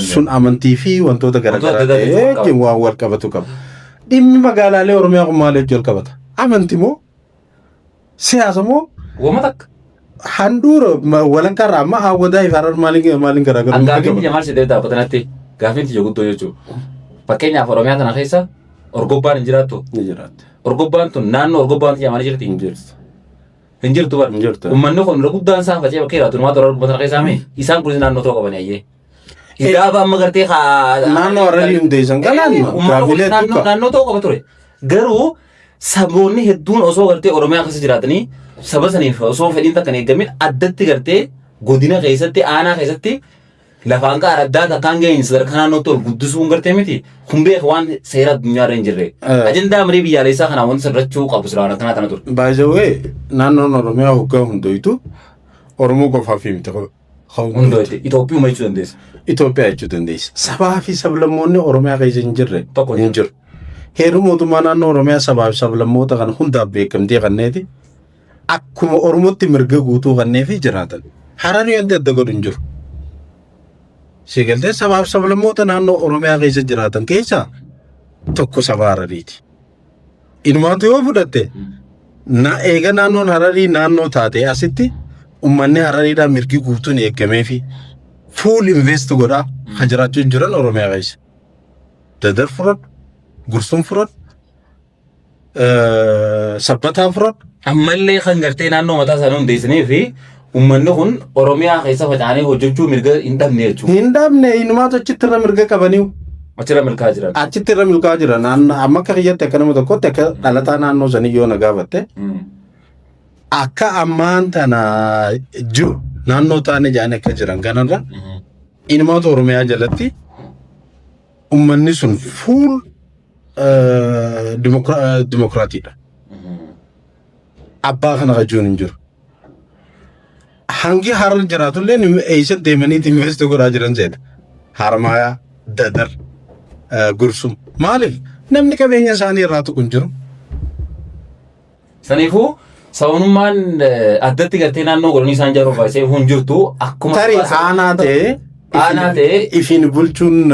Sun amantii fi wantoota garaagaraa Wantoota adda addaa ta'ee waan wal qabatu qaba. Dhimmi magaalaalee Oromiyaa kun maal wajjin wal qabata? Amantii moo? Siyaasa moo? Wama takka. Handhuura walakkaarraa amma hawwataa fi harar maaliin maaliin garaagarummaa Gaafiin qaba? tiyya maal si deebitaa bakka Gaafiin tiyya guddoo jechuudha. Fakkeenyaaf Oromiyaa tana keessa Orgobbaan hin jiraattu. Ni jiraatti. Orgobbaan tun naannoo Orgobbaan tiyya maal jirti? Hin jirtu. Hin jirtu bara. Hin jirtu. Uummanni kun irra guddaan isaa faca'ee bakka jiraatu numaa tola Orgobbaa tana keessaa mee isaan kunis naannoo ta'uu qaban ayyee. Gaafa amma gartee haa. Naannoo Hararii hundeessan kanaan Uummanni kun gaafilee naannoo hedduu naannoo ta'uu qaba ture. Garuu saboonni hedduun osoo gartee Oromiyaa keessa jiraatanii saba saniif osoo fedhiin takka hin eeggamin addatti gartee godina keessatti aanaa keessatti lafaan qaara addaa takkaan geenye sadarkaa naannootti ol guddisuun gartee miti kun beeka waan seera addunyaa irra hin jirre. Ajandaa marii biyyaalessaa kanaa wanti sirrachuu qabu silaa waan akkanaa tana ture. By the way, naannoon Oromiyaa hoggaa hundoytu Oromoo qofaaf miti. Hundootti Itoophiyuma jechuu dandeessa. Itoophiyaa jechuu dandeessa. Sabaa fi sablammoonni Oromiyaa keessa hin jirre Tokko hin jiru. Heerri mootummaa naannoo Oromiyaa sabaa fi sablammoota kana hundaaf beekamtii kenneeti. Akkuma Oromootti mirga guutuu kenneefii jiraatan. Hararii wanti adda godhu hin jiru. Si galtee sabaa fi sablammoota naannoo Oromiyaa keessa jiraatan keessaa tokko saba Harariiti. Inumaatu yoo fudhatte na eega naannoon Hararii naannoo taate asitti uummanni Harariidhaa mirgi guutuun eegameefi full invest godhaa kan jiraachuu hin jiran Oromiyaa keessa. Dadar fudhadhu, Gursum fudhadhu, Sabbataa fudhadhu. Ammallee kan gartee naannoo mataa isaanii hundeessanii fi uummanni kun Oromiyaa keessa faca'anii hojjechuu mirga hin dhabne jechuudha. Hin dhabne inumaatu achitti irra mirga qabaniiru. Achirra milkaa'aa jiran. Achitti irra milkaa'aa jira. Amma akka kiyyatti akka nama tokkotti akka dhalataa naannoo sanii yoo na gaafatte akka ammaan tana jiru naannoo taane jedhanii akka jiran kanarra inumaatu Oromiyaa jalatti uummanni sun full dimokiraatiidha. Abbaa kana kajuun hin jiru. Hangi harar jiraatullee eessa deemaniiti invest godhaa jiran seeta. Harmaayaa, Dadar, Gursum. Maaliif namni qabeenya isaanii irraa tuqu hin jiru. Saniifuu sababummaan addatti gartee naannoo godhanii isaan ijaaruuf baay'isee hin jirtu akkuma Tarii aanaa ta'ee Aanaa ta'ee Ifiin bulchuun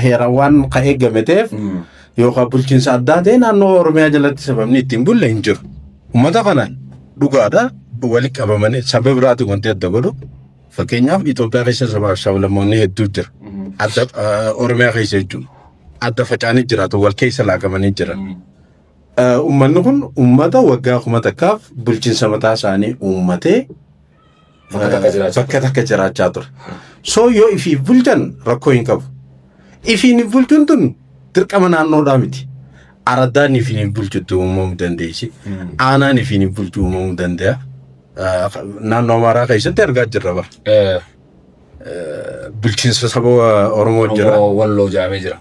heerawwan kan eegame ta'eef yookaan bulchiinsa addaa ta'e naannoo Oromiyaa jalatti sababni ittiin bulle hin jiru. Uummata kanaan dhugaadha walitti qabamanii saba biraatiin wanti adda godhu. Fakkeenyaaf, Itoophiyaa keessa sabaa fi sablammoonni hedduu jira. Adda Oromiyaa keessa jechuudha. Adda faca'anii jiraatu, wal keessa laaqamanii jiran. Uummanni kun uummata waggaa 1000f bulchiinsa mataa isaanii uummatee bakka takka jiraachaa bakka takka jiraachaa ture. So yoo ifiif bulchan rakkoo hin qabu. Ifiin bulchuun tun dirqama naannoodhaa miti. Araddaan ifiin bulchutti uumamuu dandeessi. Aanaan ifiin bulchuu uumamuu danda'a. Naannoo Amaaraa keessatti argaa jirra bara. Bulchiinsa saba Oromoo jira. Oromoo Walloo jaamee jira.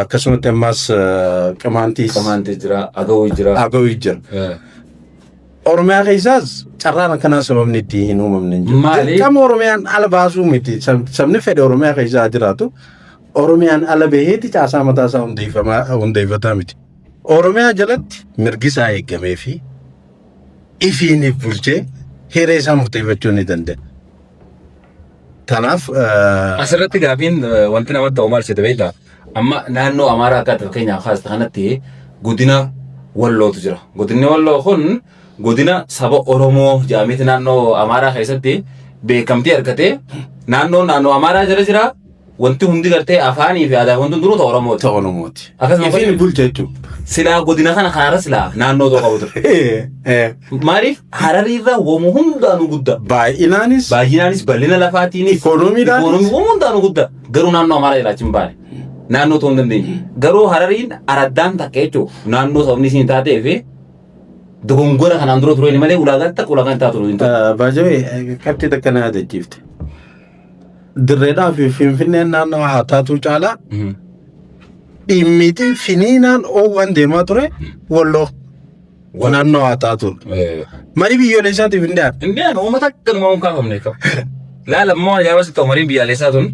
Akkasumatti ammas Qimaantiis. Qimaantii jira, Agawuu jira. Agawii jira. Oromiyaa keessaas carraan akkanaa sababni itti hin uumamne hin jiru. Maali? Dirqama Oromiyaan ala baasuu miti. Sabni fedhe Oromiyaa keessa haa jiraatu. Oromiyaan ala baheeti caasaa mataa isaa hundeeffataa miti. Oromiyaa jalatti mirgi isaa eegamee fi ifiiniif bulchee hiree isaa murteeffachuu ni danda'a. Kanaaf Asirratti gaafiin wanti namatti ta'u maal sitti beektaa? Amma naannoo Amaaraa akka fakkeenyaaf kaasta kanatti godina Wallootu jira. Godinni Walloo kun godina saba Oromoo jedhameeti naannoo Amaaraa keessatti beekamtii argatee naannoo naannoo Amaaraa jala jira. Wanti hundi gartee afaanii fi aadaa wanti hundinuu ta'u Oromooti. Ta'u Oromooti. Akkasuma Ifiin bulcha jechuudha. Silaa godina kana kanaarra silaa naannoo ta'uu qabu ture. Maaliif Harariirra womu hundaanuu guddaa. Baay'inaanis. Baay'inaanis, bal'ina lafaatiinis. Ikoonomiidhaanis. Ikoonomii womu hundaanuu guddaa. Garuu naannoo Amaaraa jalaa hin baane. Naannoo ta'uu hin dandeenye. Garuu Harariin araddaan takka jechuun naannoo sababni isiin taatee fi dogongora kanaan dura tureen malee ulaagaan takka ulaagaan taatu hin turre. Baay'ee qabxii takka na yaadachiifte. Dirreedhaa fi Finfinneen naannoo haa taatu caalaa dhimmiitii finiinaan oowwan deemaa ture Walloo naannoo haa taatu. Marii biyyoolessaatiif hin dhiyaatu. Hin dhiyaatu, uummata akkanuma hin kaafamne qabu. Laala immoo ajaa'iba sitti ta'u, mariin biyyaalessaa tun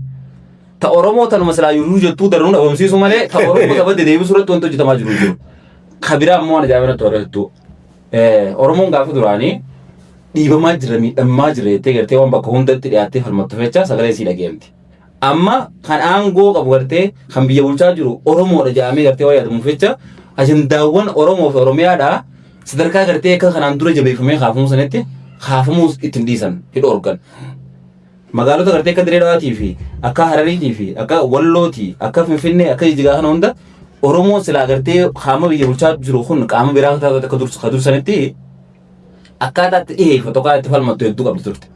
ta Oromoo tanuma silaa yuruu jettuu daranuu dhabamsiisu malee ta Oromoo ta badde deebisuu irratti wanti hojjetamaa jiru hin jiru. Ka biraa immoo waan ajaa'iba natti warra hedduu. Oromoon gaafa duraanii dhiibamaa jira, miidhamaa jira jettee gartee waan bakka hundatti dhiyaattee falmattu fecha sagalee sii dhageemti. Amma kan aangoo qabu gartee kan biyya bulchaa jiru Oromoodha jedhamee gartee waan yaadamuuf jecha ajandaawwan Oromoo fi Oromiyaadhaa sadarkaa gartee akka kanaan dura jabeeffamee kaafamuu sanitti kaafamuu ittiin dhiisan hidha organ. Magaalota gartee akka Diree Dhawaatii fi akka Harariitii fi akka Wallootii, akka Finfinnee, akka Jijjigaa kana hunda Oromoon silaa gartee qaama biyya bulchaa jiru kun qaama biraa akka dursanitti akkaataa itti dhiyeeffatu, akkaataa itti falmattu hedduu qabdi turte.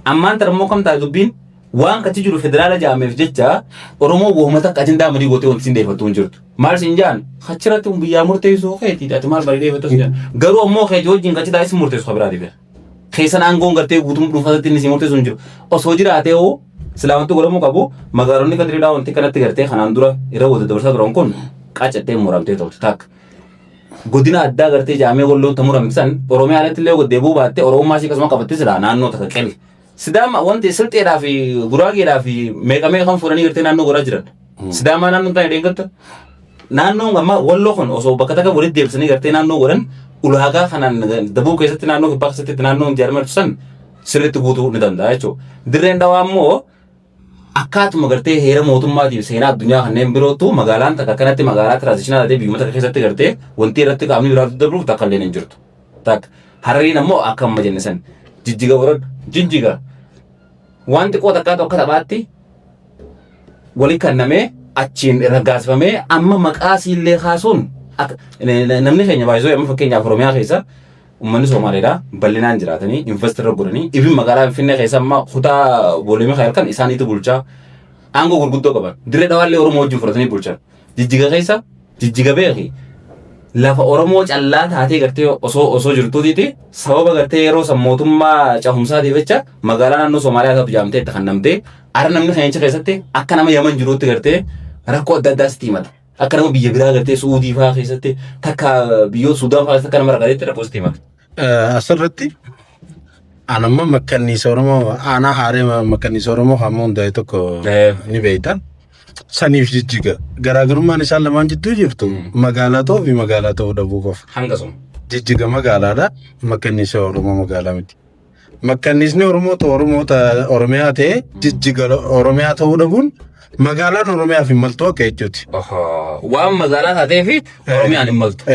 Ammaan tana immoo kam taate dubbiin? Waan kachi jiru federaala jedhameef jecha Oromoo woomata akka ajandaa marii gootee wanti isin dhiyeeffattu hin jirtu. Maal isin jedhan? Achirratti kun biyyaa murteessuu keetii, ati maal marii dhiyeeffattu isin jedhan. Garuu ammoo keetii wajjin kachi taa'ee isin murteessu kan biraati beeka. Keessan aangoon gartee guutummaa dhuunfaatti inni isin murteessu hin jiru. Osoo jiraatee hoo silaa wanti godhamuu qabu magaalonni kadiriidhaa wanti kanatti gartee kanaan dura irra wal dabarsaa turan kun qacattee muramtee turte takka. Godina addaa gartee jaamee Walloon ta muramte san Oromiyaa alatti illee gad deebi'uu baatte Oromummaa ishee akkasuma qabatte silaa naannoo takka qeli. Sidaama wanti Silxeedhaa fi Guraageedhaa fi meeqa meeqa kan fuudhanii gartee naannoo godhaa jiran. Sidaamaa naannoo taa'ee deeggarta. Naannoon amma Walloo kun osoo bakka takka walitti deebisanii gartee naannoo godhan ulaagaa kanaan dabuu keessatti, naannoo kibbaa keessatti naannoo ijaaraman san sirriitti guutuu ni danda'a jechuudha. Dirreen Dhawaa immoo akkaatuma gartee heera mootummaatiif seenaa addunyaa kanneen birootu magaalaan takka akkanatti magaalaa transitional ta'ee biyyuma takka keessatti gartee wanti irratti qaamni biraa dabruuf takka illee hin jirtu. Takka Harariin ammoo akka amma jenne san Jijjiga warra Jijjiga waan xiqqoo takkaatu akka taphaatti wali kannamee achiin raggaasifamee amma maqaa siillee kaasuun namni keenya baay'isoo. Amma fakkeenyaaf Oromiyaa keessa uummanni Somaaleedha bal'inaan jiraatanii invest irra godhanii ibin magaalaa Finfinnee keessa amma kutaa Boolee Mikaa'el kan isaaniitu bulchaa aangoo gurguddoo qaban. Dirree Dhawaallee Oromoo wajjin fudhatanii bulchan. Jijjiga keessa, Jijjiga beeki, lafa Oromoo callaa taatee gartee osoo jirtuutiiti sababa gartee yeroo san mootummaa cehumsaatiif jecha magaalaa naannoo Somaaliyaa taatu jaamtee itti kannamtee ara namni keenya keessatti akka nama Yaman jiruutti gartee rakkoo adda addaa sitti himata. Akka nama biyya biraa gartee Suudii fa'aa keessatti takka biyyoota Sudaan fa'aa keessatti akka nama rakkateetti rakkoo sitti himata. Asirratti anamma makkanniisa Oromoo aanaa haaree makkanniisa Oromoo hamma hundaa'e tokko ni beektan. Saniif Jijjiga garaagarummaan isaan lamaan jidduu jirtu magaalaa ta'uu fi magaalaa ta'uu dhabuu qofa. Hanga sun. Jijjiga magaalaadha. Makkanniisa Oromoo magaalaa miti. Makkanniisni Oromoo ta'u Oromoo Oromiyaa ta'e Jijjiga Oromiyaa ta'uu dhabuun magaalaan Oromiyaaf hin maltu akka jechuuti. Waan magaalaa taatee fi Oromiyaan hin maltu.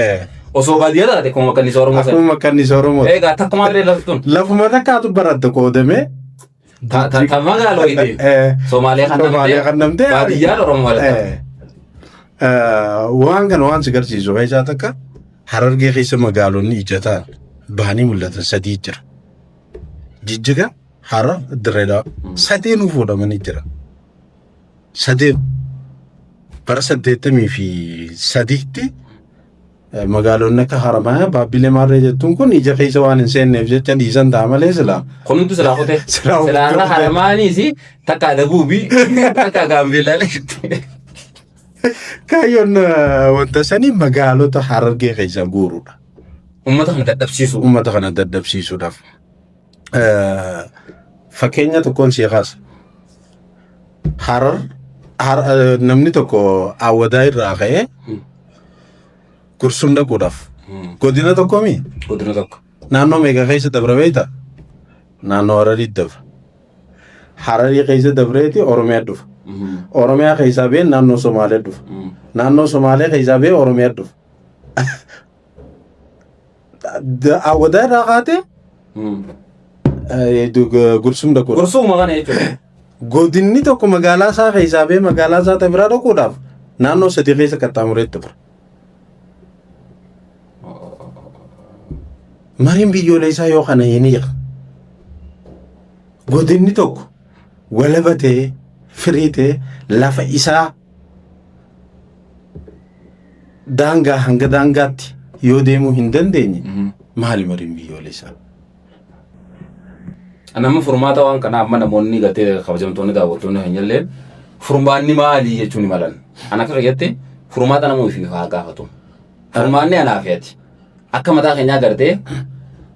Osoo baadiyyaa taate akkuma makkanniisa Oromoo sana. Akkuma makkanniisa Oromoo. Egaa takkumaa illee lafti tun. Lafuma takkaatu baratte qoodamee. Ta magaaloo ite. Somaalee kan Somaalee kan namtee. Baadiyyaan Oromoo malata. Waan kana waan si garsiisu keessaa takka Harargee keessa magaalonni ijataan bahanii mul'atan sadii jira. Jijjiga, Harar, Dirree Dhawaa. Sadeenuu fuudhamanii jira. Sadeen bara 83tti magaalonni akka Haramayaa, Baabbilee Maarree jettuun kun ija keessa waan hin seenneef jecha dhiisan ta'a malee silaa. Kuntu silaa kutee. Silaa kutee. Silaa irra Haramaanis takka Dabuubii takka Gaambeellaa. Kaayyoon wanta sanii magaalota Harargee keessa guuruudha. Uummata kana dadhabsiisu. Uummata kana dadhabsiisuudhaaf. Fakkeenya tokkoon si kaasa. Harar namni tokko Awwadaa irraa ka'ee Gursum dhaquudhaaf. Godina tokko mi? Godina tokko. Naannoo meeqa keessa dabra beektaa? Naannoo Hararii dabra. Hararii keessa dabreeti Oromiyaa dhufa. Oromiyaa keessaa ba'ee naannoo Somaalee dhufa. Naannoo Somaalee keessaa ba'ee Oromiyaa dhufa. Awwadaa irraa kaatee Gursum dhaquudha. Gursuma kana jechuudha. Godinni tokko magaalaa isaa keessaa ba'ee magaalaa isaa ta biraa dhaquudhaaf naannoo sadii keessa qaxxaamuree itti bira. Mariin biyyoolessaa yoo kana hin hiika. Godinni tokko walaba ta'ee firii ta'ee lafa isaa daangaa hanga daangaatti yoo deemuu hin dandeenye maali mariin biyyoolessaa? Nama furmaata waan kanaa amma namoonni gartee kabajamtoonni daawwattoonni keenyallee furmaanni maali jechuun ni malan. Ana akka kiyyatti furmaata nama ofiif haa gaafatu. Furmaanni anaa fi ati. Akka mataa keenyaa gartee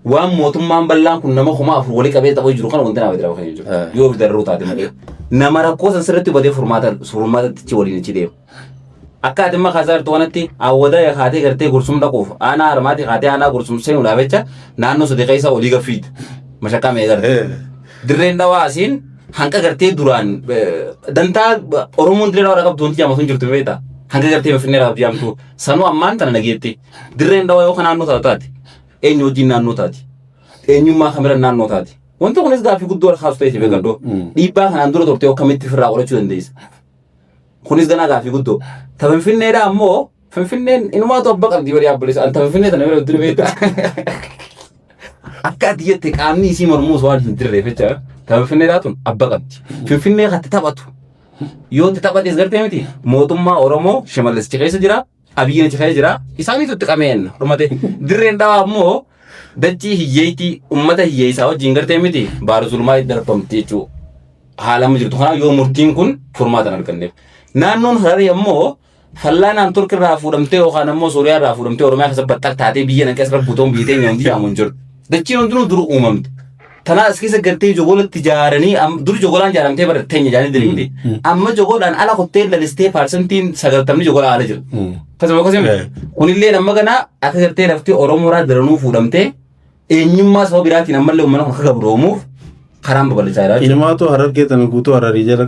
waan mootummaan bal'aan kun nama 4000 walii qabee taphuu jiru kana wanti naaf jira keenya jiru. Yoo of dararuu taate malee. Nama rakkoo san sirriitti hubatee furmaata furmaatatti waliin achi deema. Akka ati amma kaasaa jirtu kanatti Awwadaa kaatee gartee Gursum dhaquuf aanaa Harmaatii kaatee aanaa Gursum seenuudhaaf jecha naannoo sadii keessa olii gaffiidha. Mashakkaa mee garte. Dirreen Dhawaa asiin hanqa gartee duraan dantaa Oromoon Dirree Dhawaa qabdu wanti jaamatu hin jirtu beektaa. Hanga gartee Finfinnee qabdu jaamtu sanuu ammaan tana nageetti. Dirreen Dhawaa yoo ka naannoo taatu taate eenyu wajjin naannoo taati? Eenyummaa kamira naannoo taati? Wanti kunis gaaffii guddoo wal kaasu ta'e si beekadhu. Dhiibbaa kanaan dura turte akkamitti ofirraa qolachuu dandeessa? Kunis ganaa gaaffii guddoo. Ta Finfinneedhaa ammoo Finfinneen inumaatu abba qabdi bari abboleessa. An ta Finfinnee tana bira dura beekta. Akka ati jette qaamni isii mormuus waan hin jirreef jecha ta Finfinneedhaa tun abba qabdi. Finfinnee katti taphatu. Yoo itti taphates gartee miti mootummaa Oromoo Shimallis achi keessa jira. Abiyyiin achi keessa jira. Isaaniitu itti qameen dhumate. Dirreen Dhawaa ammoo dachii hiyyeettii uummata hiyyeessaa wajjin gartee miti baara zulmaa itti darbamti jechuudha. Haala amma jirtu kanaaf yoo murtiin kun furmaata hin arganneef. Naannoon Hararii ammoo fallaanaan Turk irraa fuudhamtee yookaan ammoo Sooriyaa irraa fuudhamtee Oromiyaa keessa baxxaq taatee biyya naqee asirra guutuun biyya teenya hundi jaamu hin jiru. Dachiin hundinuu dur uumamte. Tanaa as keessa gartee jogolatti ijaaranii dur jogolaan ijaaramtee bara teenya ijaaranii diriirte. Amma jogolaan ala kuttee lalistee 90% jogolaa ala jira. Akkasuma akkasuma kunillee amma kana akka gartee lafti Oromoorraa daranuu fuudhamtee eenyummaa saba biraatiin ammallee uummanni kun akka gabroomuuf karaan babal'achaa jira jechuudha. Inumaatu Harargee tana guutuu Hararii jala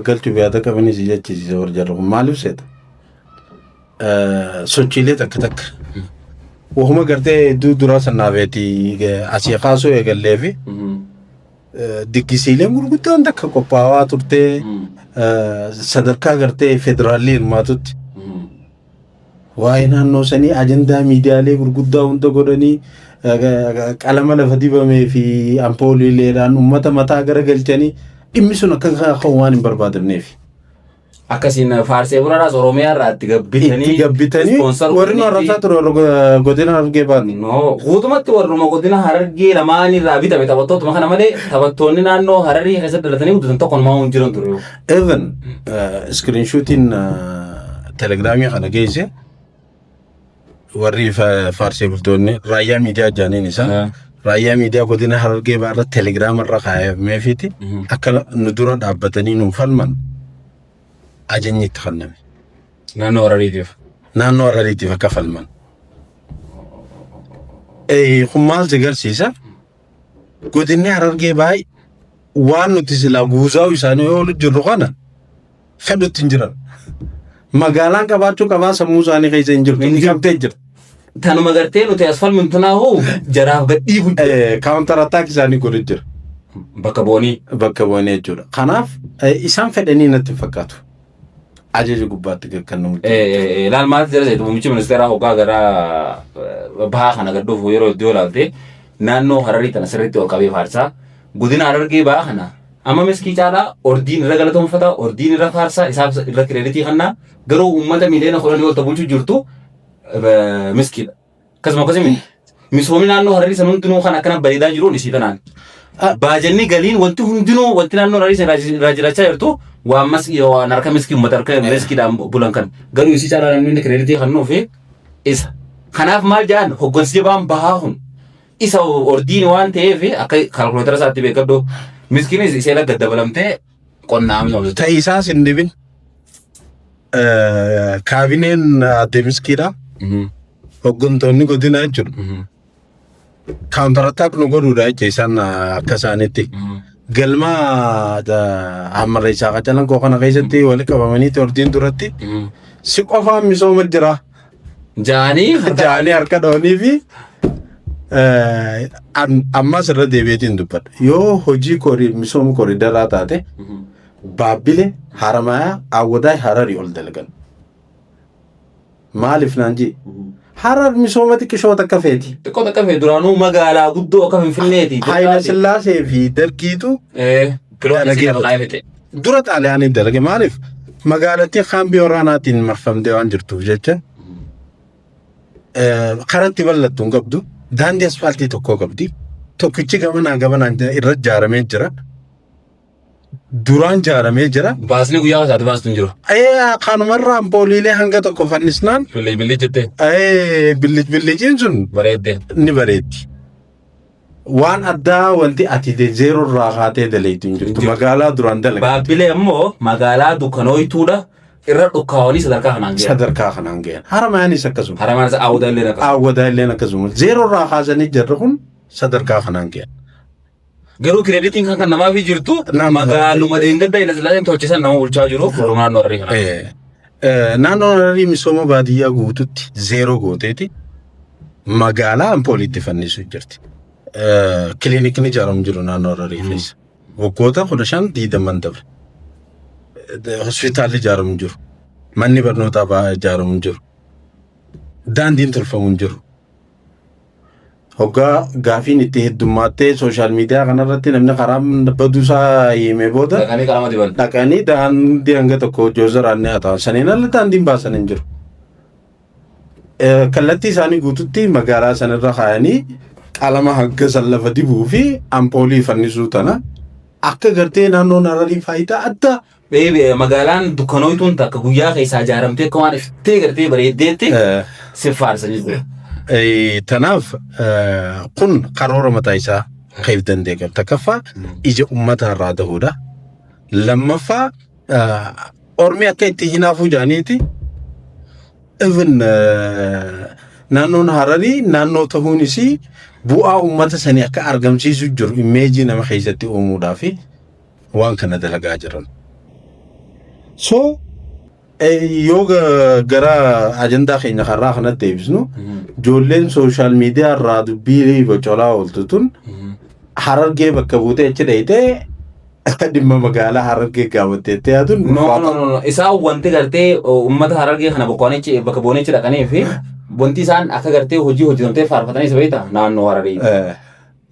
galchuuf yaada qabanis jechisiisa warri jarri kun maaliif seeta? Sochiilee takka takka. Wahuma gartee hedduu duraa sannaafeeti asii kaasuu eegallee fi diggisiileen gurguddaan takka qophaa'aa turtee sadarkaa gartee federaalli hirmaatutti waa'ee naannoo sanii ajandaa miidiyaalee gurguddaa hunda godhanii qalama lafa dibamee fi ampooliileedhaan uummata mataa garagalchanii dhimmi sun akka ka'u waan hin barbaadamneef. Akkasiin faarsee bulaadhaas Oromiyaa irraa itti gabbitanii Itti gabbitanii sponsor warri nu godhanii arrabsaa ture warra godina Harargee baati. No, guutumatti warruma godina Harargee lamaan irraa bitame taphattootuma kana malee taphattoonni naannoo Hararii keessatti dhalatanii guddatan tokko namaa hin jiran ture. Even iskiriinshuutiin telegiraamii kana geesse warri faarsee bultoonni raayyaa miidiyaa jaaniin isaa raayyaa miidiyaa godina Harargee baarra telegiraama irra kaayameefiiti akka nu dura dhaabbatanii nu falman ajajni itti kenname. Naannoo Harariitiif. Naannoo Harariitiif akka falman. Kun maal si agarsiisa? Godinni Harargee baay'ee waan nuti silaa guuzaa'u isaanii oolu jirru kana fedhutti hin jiran. Magaalaan qabaachuu qabaa sammuu isaanii keessa hin jirtu. Inni qabdee jira. Tanuma gartee nuti as falminu jaraaf gadhiifu. Counter attack isaanii godhu jira. Bakka bu'anii. Bakka bu'anii jechuudha. Kanaaf isaan fedhanii natti hin fakkaatu. Ajaja gubbaatti kennamu. Ilaal maal jira jedhu muummichi ministeeraa hoggaa gara bahaa kana gad dhufu yeroo iddoo ilaalte naannoo Hararii tana sirriitti ol qabee faarsaa. Godina Harargee bahaa kana amma Miskii caalaa ordiin irra galatoonfata, ordiin irra faarsaa, isaaf irra credit kannaa, garuu uummata 10,000,000 ol bulchuu jirtu Miskiidha. Akkasuma akkasuma misoomni naannoo Hararii san hundinuu kan akkana bareedaa jiruun isii tanaan. Baajanni galiin wanti hundinuu wanti naannoo Hararii san irraa jiraachaa jirtu waan maskii waan harka Miskii uummata harka Miskiidhaan bulan kan garuu isii caalaa namni inni credit kannuu fi isa. Kanaaf maal jedhan, hoggansi jabaan bahaa kun isa ordiin waan ta'eef akka calculator isaatti beekadhu, Miskiinis isee lagga dabalamtee qonnaa misoomsitu. Ta'e isaas hin dhibin. Kaabineen adde Miskiidha. Hoggantoonni godinaa jechuudha. Counter attack nu godhuudha jecha isaan akka isaanitti. Galma hammarreessaa qacalan koo kana keessatti walitti qabamanii ordiin duratti si qofaan misooma jira. Jaanii. Jaanii harka dhoonii fi ammas irra deebi'eetiin dubbadha. Yoo hojii misooma koriidaraa taate, Baabbile, Haramayaa, Awwadaay, Hararii ol dalagan. Maaliif naan jee? Harar misooma xiqqishoo takka feeti. Xiqqoo takka feeti, duraanuu magaalaa guddoo akka Finfinneeti. Haayila Sillaasee fi Dargiitu dalagee dura Xaaliyaaniin dalage. Maaliif? Magaalattiin kaambii waraanaatiin marfamtee waan jirtuuf jecha karatti bal'attu hin qabdu. Daandii asfaaltii tokko qabdi. Tokkichi gamanaa gamanaan irra ijaaramee jira. Duraan ijaaramee jira. Baasni guyyaa isaati baastu hin jiru. Kanumarraa ampooliilee hanga tokko fannisnaan Billi billi jettee billic billiciin sun bareeddee. Ni bareeddi. Waan addaa wanti ati zero irraa kaatee daleetu hin jirtu. Magaalaa duraan dalaga. Baabbilee immoo magaalaa dukkanooytuudha, irra dhukkaawanii sadarkaa kanaan gahan. Sadarkaa kanaan gahan. Haramaanis akkasuma. Haramaan Awwadaa illee akkasuma. Awwadaa illee akkasuma. Zero irraa kaasanii jarri kun sadarkaa kanaan gahan. Garuu creditiin kan namaaf jirtu magaaluma dheengadda Haayila Sillaaseen tolchisan nama bulchaa jiru garuu naannoo Hararii kana. Naannoo Hararii misooma baadiyyaa guututti zero gooteeti magaalaa ampooliitti fannisuu jirti. Kiliinikni ijaaramu jiru naannoo Hararii keessa. Waggoota 15 20 dabre. Hospitaalli ijaaramu jiru. Manni barnootaa ijaaramu jiru. Daandiin tolfamu hin jiru. Hoggaa gaafiin itti heddummaattee social media kanarratti namni karaa baduusaa himee booda Dhaqanii qalama diban. Dhaqanii daandii hanga tokko joozaraan ni haa ta'an. Saniin ala daandiin baasan hin jiru. Kallattii isaanii guututti magaalaa sanarra kaayanii qalama hanga san lafa dibuu fi ampoolii fannisuu tana akka gartee naannoon Hararii faayidaa addaa Magaalaan dukkanooytuun takka guyyaa keessaa ijaaramtee akka waan iftee gartee bareeddeetti si faarsan jechuudha. Tanaaf kun karoora mataa isaa ka'eef danda'e qaba. Takkaffaa, ija uummataa irraa ta'uudha. Lammaffaa, ormi akka itti hinaafuu jaaniiti. Even naannoon Hararii naannoo ta'uun isii bu'aa uummata sanii akka argamsiisu jiru image nama keessatti uumuudhaa fi waan kana dalagaa jiran. So yoo gara ajandaa keenya karraa kanatti deebisnu, ijoolleen social media irraa dubbii bocolaa ooltu tun Harargee bakka buutee achi dheeyitee dhimma magaalaa Harargee gaafatteettee yaaduun No, no, no, no. Isaan wanti gartee uummata Harargee kana bakka bu'anii achi dhaqanii fi wanti isaan akka gartee hojii hojjetamtee faarfatanii isa beektaa naannoo Hararii.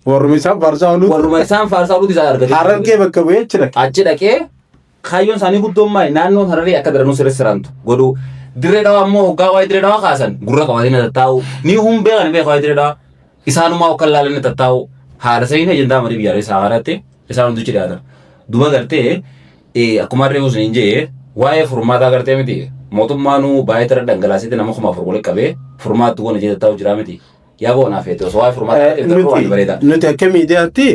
Warruma isaan faarsaa ooluu Warruma isaan faarsaa ooluutu isaan argate. Harargee bakka bu'ee achi dhaqe. Achi dhaqee kaayyoon isaanii guddoon maali? Naannoon Hararii akka daranuu sirrii sirantu godhuu. Dirree Dhawaa immoo hoggaa waa'ee Dirree Dhawaa kaasan gurra qabatanii tattaa'u. Ni hun beekan beeka waa'ee Dirree Dhawaa. Isaanumaa akka ilaalanii tattaa'u. Haala saniin ajandaa marii biyyaalessaa haaraatti isaan hundi dhiyaatan. Duba gartee akkuma harree osoo hin jee waa'ee furmaataa gartee miti, mootummaanuu baay'ee tara dhangalaasetti nama 4000 walitti qabee furmaatti goona jee tattaa'u jira miti. Yaa boonaa feete osoo waa'ee furmaataa Nuti waan bareeda. Nuti akka miidiyaatti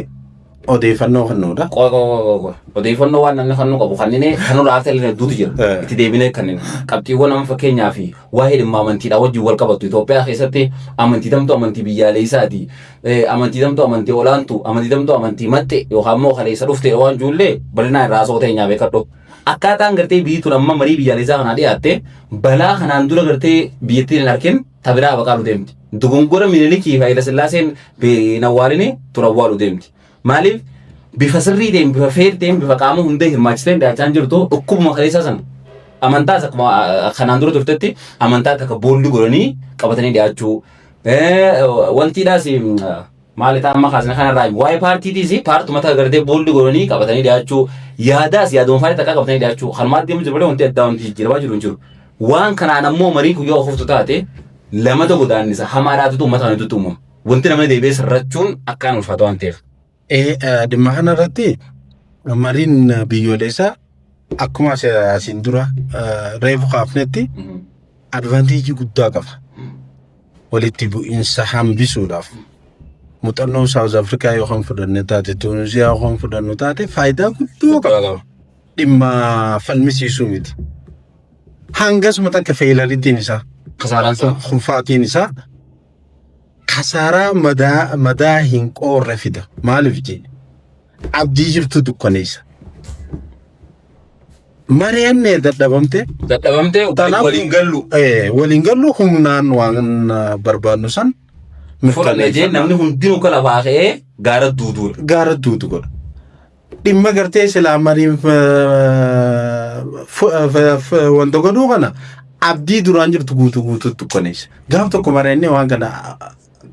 Odeeffannoo kennuudha. Qoy qoy qoy qoy. Odeeffannoo waan namni kennuu qabu kanneen kan nurraa hafe illee hedduutu jira. Itti deebinee kanneen qabxiiwwan amma fakkeenyaa fi waa'ee dhimma amantiidhaa wajjin wal qabatu Itoophiyaa keessatti amantii tamtu amantii biyyaalessaati. Amantii tamtu amantii olaantu, amantii tamtu amantii maxxe yookaan immoo kaleessa dhufte waan ijoollee bal'inaan irraa haasa'uu teenyaa beekadhu. Akkaataan gartee biyyi tun amma marii biyyaalessaa kanaa dhiyaatte balaa kanaan dura gartee biyyattiin hin arkin ta biraa baqaalu deemti. Dogongora Minilikii fi Hayila Sillaaseen hin awwaalini tun awwaalu deemti. Maaliif bifa sirrii ta'een, bifa fair ta'een, bifa qaama hundee hirmaachisteen dhiyaachaa hin jirtu dhukkubuma kaleessaa sana. Amantaas akkuma kanaan dura turtetti amantaa takka boolli godhanii qabatanii dhiyaachuu. Wantiidhaas maali ta'a amma kaasne kanarraa waa'ee paartiitiis paartuma takka gartee boolli godhanii qabatanii dhiyaachuu. Yaadaas yaaduma faayida takka qabatanii dhiyaachuu. Kanumaa deemu jiru malee wanti addaa wanti jijjiiramaa jiru hin jiru. Waan kanaan ammoo mariin kun yoo kuftu taate lamata godaannisa hamaadhaatutu uummata kana gidduutti uumama. Wanti namni deebi'ee sirrachuun akkaan ulfaata waan ta'eef. Dhimma kana irratti mariin biyyoolessaa akkuma asiin dura reefu kaafnetti advantage guddaa qaba. Walitti bu'iinsa hambisuudhaaf. Muuxannoo South Africa yoo kan fudhanne taate, Tuuniziyaa yoo kan fudhannu taate, faayidaa guddoo qaba. Dhimma falmisiisuu miti. Hangasuma takka failureitiin isaa Kasaaraan isaa. Kufaatiin isaa kasaaraa madaa madaa hin qoorre fida. Maaliif jee? Abdii jirtu dukkaneessa. Mari'annee dadhabamte. Dadhabamtee. Tanaaf waliin gallu. Waliin gallu humnaan waan barbaadnu san Fudhanne jee namni hundinuu akka lafaa ka'ee gaara duuduudha. Gaara duutu godha. Dhimma gartee silaa mariin wanta godhuu kana abdii duraan jirtu guutuu guutuutti dukkaneessa. Gaaf tokko mari'annee waan kana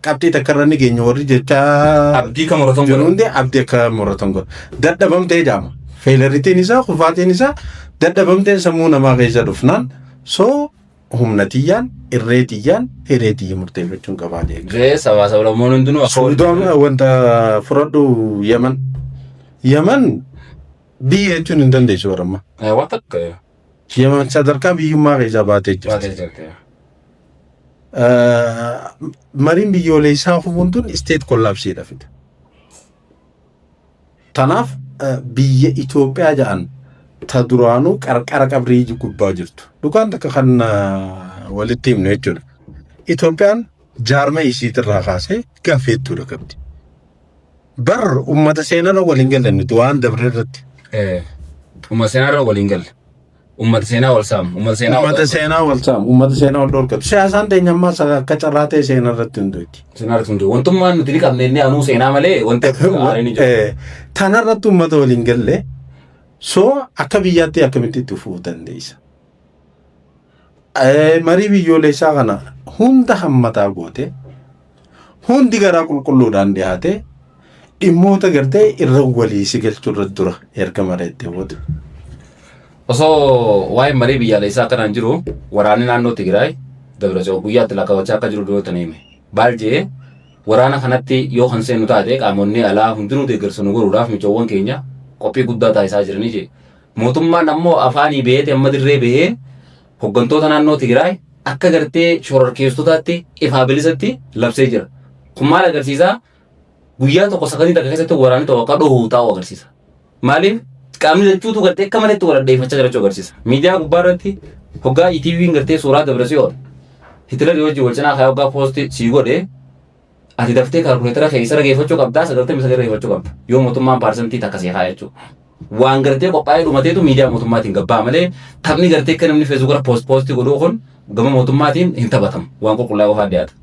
qabxii takka irra ni geenya warri jechaa Abdii kan muratan jiru godha. Hundi abdii akka muratan godha. Dadhabamtee jaama. Failureitiin isaa, kufaatiin isaa dadhabamteen sammuu namaa keessa dhufnaan soo humna tiyyaan, irree tiyyaan, hiree tiyya murteeffachuun qabaa jechuudha. Jee sabaa sablammoon hundinuu akka walitti Suudaan wanta fudhadhu, Yaman. Yaman biyya jechuun hin dandeessu baramma. Waan takka Yaman sadarkaa biyyummaa keessaa baatee jirti. Baatee jirti. Mariin biyyoolessaa hubuun tun state collapseiidha fida. Tanaaf biyya Itoophiyaa jedhan ta duraanuu qarqara qabrii gubbaa jirtu. Dhugaan takka kan walitti himnu jechuudha. Itoophiyaan jaarma isiitirraa kaasee gaaffii qabdi. Bar uummata seenarra waliin galle nuti waan dabre irratti. Uummata seenarra waliin galle. Uummata seenaa wal saamu. Uummata seenaa wal Uummata seenaa wal saamu, uummata seenaa wal dhorkatu. Siyaasaan teenya ammaa akka carraa ta'e seenaa irratti hundooti. Seenaa irratti hunduu. Wantummaan nuti ni qabne inni anuu seenaa malee wanti haaraan ni jiru. Tanarratti uummata waliin galle soo akka biyyaatti akkamitti itti fufuu dandeessa? Marii biyyoolessaa kana hunda hammataa goote, hundi garaa qulqulluudhaan dhiyaate, dhimmoota gartee irra walii si galchuu irratti dura erga mari'attee booda. Osoo waa'een marii biyyaalessaa akkanaan jiru waraanni naannoo Tigraay Dabra guyyaatti lakkaawwachaa akka jiru dhiyootan hime. Baal jee waraana kanatti yoo kan seenu taate qaamonni alaa hundinuu deeggarsa nu godhuudhaaf michoowwan keenya qophii guddaa taasisaa jiranii jee. Mootummaan ammoo afaanii bahee amma dirree bahee hooggantoota naannoo Tigraay akka gartee shororkeessotaatti ifaa bilisatti labsee jira. Kun maal agarsiisaa? Guyyaa tokko sakandii takka keessatti waraanni tokko akka dhohu taa'u agarsiisa. Maaliif? Qaamni lachuutu gartee akka maletti wal addeeffachaa jiraachuu agarsiisa. Miidiyaa gubbaa irratti hoggaa ETV'n gartee suuraa Dabrasiyoon Hitler wajjin wal cinaa kaayee hoggaa post sii godhe, ati daftee calculator keessa dhageeffachuu qabdaa, 99 dhageeffachuu qabda. Yoo mootummaan percentii takka sii kaa'e jechuudha. Waan gartee qophaa'ee dhumateetu miidiyaa mootummaatiin gabbaa malee taphni gartee akka namni Facebookirra post post godhuu kun gama mootummaatiin hin taphatamu. Waan qulqullaa'ee qofaa dhiyaata.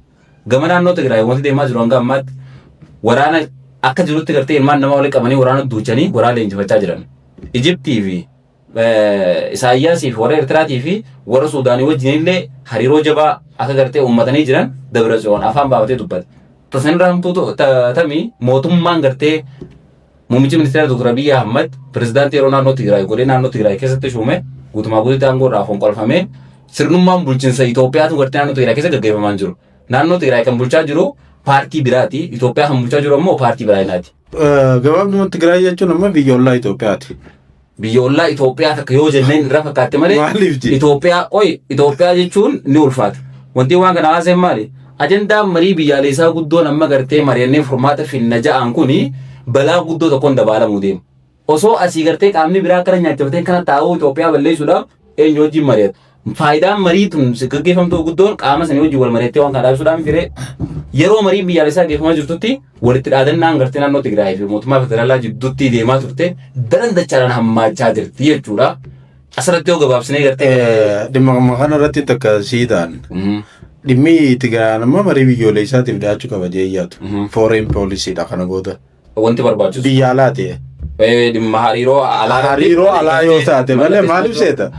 Gama naannoo Tigraay wanti deemaa jiru hanga ammaatti waraana akka jirutti gartee ilmaan namaa walitti qabanii waraana duuchanii waraana leenjifachaa jiran. Ijiptii fi Isaayyaasii fi warra Eertiraatii fi warra Suudaanii wajjin illee hariiroo jabaa akka gartee uummatanii jiran Dabra Tsiyoon afaan baafatee dubbate. Tasanirraa hamtuu tamii mootummaan gartee muummichi ministeera Dr. Abiyyi Ahmad pirezidaantii yeroo naannoo Tigraay godhee naannoo Tigraay keessatti shuume guutumaa guutuutti aangoo irraa fonqolfamee sirnummaan bulchiinsa Itoophiyaatu gartee naannoo Tigraay keessa gaggeeffamaa jiru. Naannoo Tigraay kan bulchaa jiru paartii biraati. Itoophiyaa kan bulchaa jiru ammoo paartii biraati. Gabaabumatti Tigraay jechuun ammoo biyya ollaa Itoophiyaati. Biyya ollaa Itoophiyaa takka yoo jenneen irra fakkaatte malee Maaliif jee? Itoophiyaa oi Itoophiyaa jechuun ni ulfaata. Wanti waan kana haasa'e maali? Ajandaan marii biyyaalessaa guddoon amma gartee mari'annee furmaata finna ja'an kuni Balaa guddoo tokkoon dabaalamuu deema. Osoo asii gartee qaamni biraa akkana nyaachifatee kana taa'uu Itoophiyaa balleessuudhaaf eenyu wajjin mari'atu? Faayidaan marii tun gaggeeffamtuu guddoon qaama sanii wajjin wal mari'attee waan kana dhaabsuudhaan firee yeroo mariin biyyaalessaa gaggeeffamaa jirtutti walitti dhaadannaan gartee naannoo Tigraay fi mootummaa federaalaa jidduutti deemaa turte daran dachaadhaan hammaachaa jirti jechuudha. Asirratti yoo gabaabsinee gartee. Dhimma kana irratti takka sii ta'an. Dhimmi Tigraay amma marii biyyoolessaatiif dhiyaachuu qaba jee yaadu. Foreign policy dha kana booda. Wanti barbaachisu. Biyya alaati. Dhimma hariiroo alaa. Hariiroo alaa yoo taate malee maaliif seeta?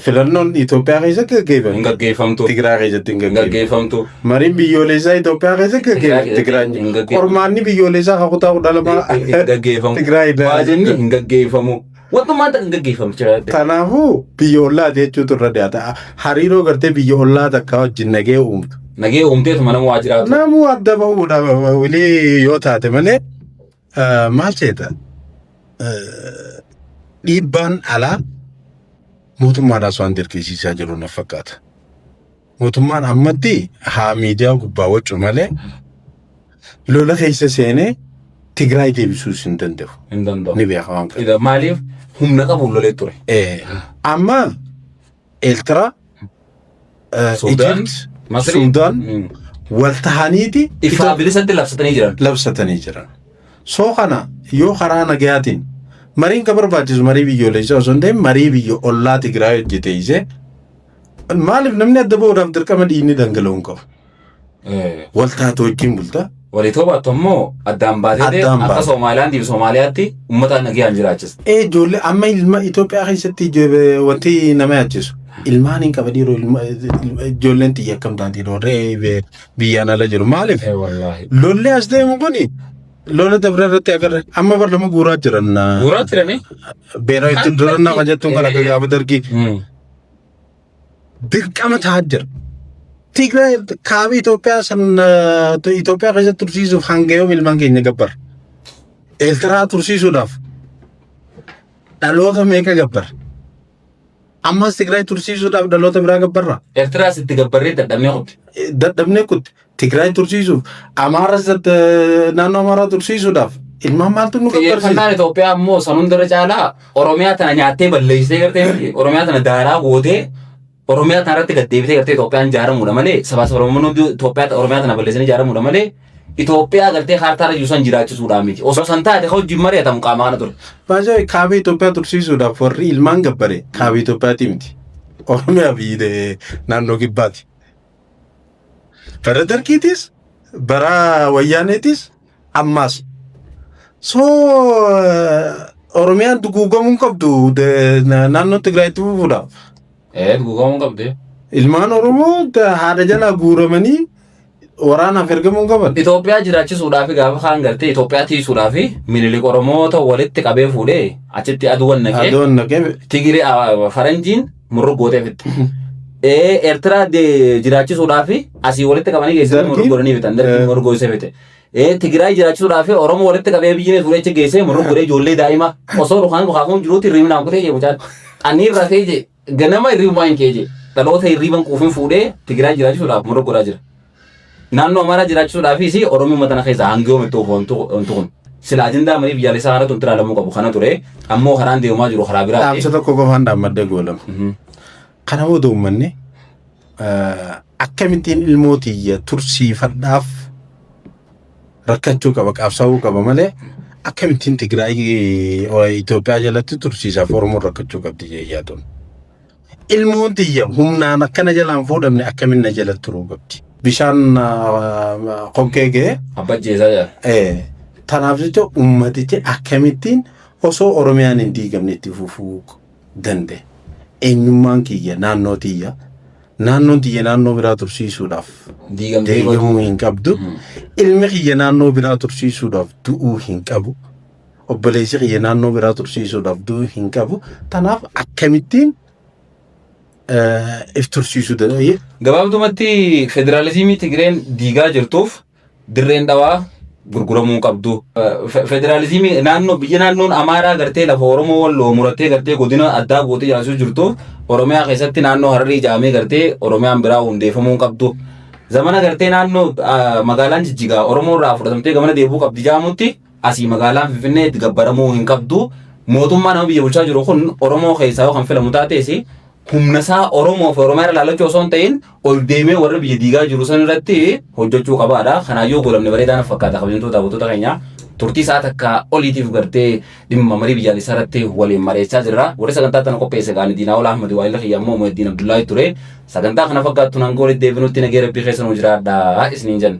Filannoon Itoophiyaa keessatti Hin gaggeeffamti. gaggeeffamtu. Tigraay keessatti hin Hin gaggeeffamu. gaggeeffamtu. Mariin biyyoolessaa Itoophiyaa keessatti gaggeeffamti. Tigraay Tigraay. hin gaggeeffamu. Qormaanni biyyoolessaa kutaa 12 Hin gaggeeffamu. Tigraay. Baajenni hin gaggeeffamu. Wantummaan takka hin gaggeeffamu. Kanaafuu biyya ollaati jechuutu irra dhiyaata. Hariiroo gartee biyya ollaa takka wajjin nagee uumtu. Nagee uumteetuma nama waa jiraatu. Namuu adda bahuudha walii yoo taate malee maal seeta? Dhiibbaan alaa mootummaadhaas waan dirqisiisaa jiru na fakkaata. Mootummaan ammatti haa miidiyaa gubbaa wacu malee lola keessa seenee Tigraay deebisuus hin danda'u. Hin danda'u. Ni beeka waan kana. Maaliif humna qabuun lolee ture. Amma Eertiraa, Suudaan, Egypt, Masrii, Suudaan wal tahaniiti Ifaa bilisatti labsatanii jiran. Labsatanii jiran. Soo kana yoo karaa nagayaatiin mariin ka barbaachisu marii biyyoolessaa osoo hin ta'in marii biyya ollaa Tigraay hojjete isee maaliif namni adda bahuudhaaf dirqama dhiigni dhangala'uu hin qabu. Wal taatu wajjin bulta. Walii ta'uu baattu ammoo addaan baatee Addaan akka baate. Somaaliyaantii fi Somaaliyaatti uummata nagayaan jiraachisa. Ee, ijoollee amma ilma Itoophiyaa keessatti wanti nama yaachisu ilmaan hin qaban yeroo ijoolleen xiyya akkam taati yeroo re'ee biyyaan ala jiru maaliif Wallaahi. Lolli as deemu kuni lola dabra irratti agarra amma bar nama guuraa jiran. Guuraa jiranii? Beera itti durannaa kan jettuun kan akka gaafa Dargii dirqama ta'aa jira. Tigraay kaaba Itoophiyaa san Itoophiyaa keessatti tursiisuuf hanga yoom ilmaan keenya gabbara? Eertiraa tursiisuudhaaf dhaloota meeqa gabbara? Ammas Tigraay tursiisuudhaaf dhaloota biraa gabbarra? Eertiraas itti gabbarree dadhabnee kutte. Dadhabnee kutte. Tigraay tursiisuuf, Amaaras naannoo Amaaraa tursiisuudhaaf ilmaan maaltu nu gabbarsiisa? Xiyyeeffannaan Itoophiyaa ammoo san hundarra caalaa Oromiyaa tana nyaattee balleessitee gartee miti Oromiyaa tana daaraa gootee Oromiyaa tana irratti gad deebitee gartee Itoophiyaan ijaaramuudha malee sabaa sablammoonni hundi Itoophiyaa Oromiyaa tana balleessanii ijaaramuudha malee Itoophiyaa gartee kaartaa irra jiru san jiraachisuudhaa miti. Osoo san taate ka wajjin mari'atamu qaama kana ture. Baay'ee kaaba Itoophiyaa tursiisuudhaaf warri ilmaan gabbare kaaba Itoophiyaati miti. Oromiyaa fi naannoo kibbaati. Bara Dargiitis, bara Wayyaaneetis, ammaas. So Oromiyaan duguugamuu hin qabdu naannoo Tigraayitti fufuudhaaf. Ee, duguugamuu qabdi. Ilmaan Oromoo haadha jalaa guuramanii waraanaaf ergamuu hin qaban. Itoophiyaa jiraachisuudhaaf gaafa kaan gartee Itoophiyaa tiisuudhaaf Minilik Oromoota walitti qabee fuudhee achitti aduwan naqee Aduun naqee Tigiree faranjiin murru gootee fixxe. Eertiraa jiraachisuudhaaf asii walitti qabanii geessanii murru godhanii fixan. Dargiin murru goosee fixe. Tigraay jiraachisuudhaaf Oromoo walitti qabee biyyi fuudhee achi geessee murru godhee ijoollee daa'ima osoo dhukaan dhukaafuun jiruutti hirribni naan kutee jee mucaan. Ani irra kee jee ganama hirribumaa hin kee jee dhaloota hirriban quufin fuudhee Tigraay jiraachisuudhaaf murru godhaa jira. Naannoo Amaaraa jiraachisuudhaafis Oromoo uummata kana keessa hanga yoomitti oofu wanti kun. Sila ajandaa marii biyyaalessaa kanatti wanti ilaalamuu qabu kana ture. Ammoo karaan deemaa jiru karaa biraati. Dhaamsa tokko qofaan dhaammadhee goolama. Kana booda uummanni akkamittiin ilmoo tiyya tursiifadhaaf rakkachuu qaba, qabsaa'uu qaba malee akkamittiin Tigraay Itoophiyaa jalatti tursiisaaf Oromoon rakkachuu qabdi jee yaaduun. Ilmoon tiyya humnaan akkana jalaan fuudhamne akkamiin na jala turuu qabdi? Bishaan konkee ga'e. Abbaa jeesaa jira. Tanaaf jecha uummatichi akkamittiin osoo Oromiyaan hin diigamne itti fufuu danda'e? Eenyummaan kiyya naannoo tiyya. Naannoon tiyya naannoo biraa tursiisuudhaaf Diigamtee diigamuu hin qabdu. Ilmi kiyya naannoo biraa tursiisuudhaaf du'uu hin qabu. Obboleessi kiyya naannoo biraa tursiisuudhaaf du'uu hin qabu. Tanaaf akkamittiin if tursiisuu danda'e? Gabaabdumatti federaalizimii Tigireen diigaa jirtuuf Dirreen Dhawaa gurguramuu hin qabdu. Federaalizimii naannoo biyya naannoon Amaaraa gartee lafa Oromoo Walloo murattee gartee godina addaa gootee jiraachuu jirtuuf Oromiyaa keessatti naannoo Hararii jaamee gartee Oromiyaan biraa hundeeffamuu hin qabdu. Zamana gartee naannoo magaalaan Jijjigaa Oromoo irraa fudhatamtee gamana deebi'uu qabdi jaamutti Asii magaalaan Finfinnee itti gabbaramuu hin qabdu. Mootummaa nama biyya bulchaa jiru kun Oromoo keessaa yoo kan filamu taates humna isaa Oromoo fi Oromiyaa irra laallachuu osoo hin ta'in ol deemee warra biyya diigaa jiru san irratti hojjechuu qabaadha. Kanaayyuu goolabne bareedaa na fakkaata, kabajamtoota daawwattoota keenya. Turtii isaa takka oliitiif gartee dhimma marii biyyaalessaa irratti waliin mari'achaa jirra. Warri sagantaa tana qopheesse gaani Diinaa Olaa Ahmad, Waayila kiyya ammoo Muhiddin Abdullaahi ture. Sagantaa kana fakkaattuun hanga walitti deebinutti nagee Rabbii keessa nuu jiraadha isiniin jenna.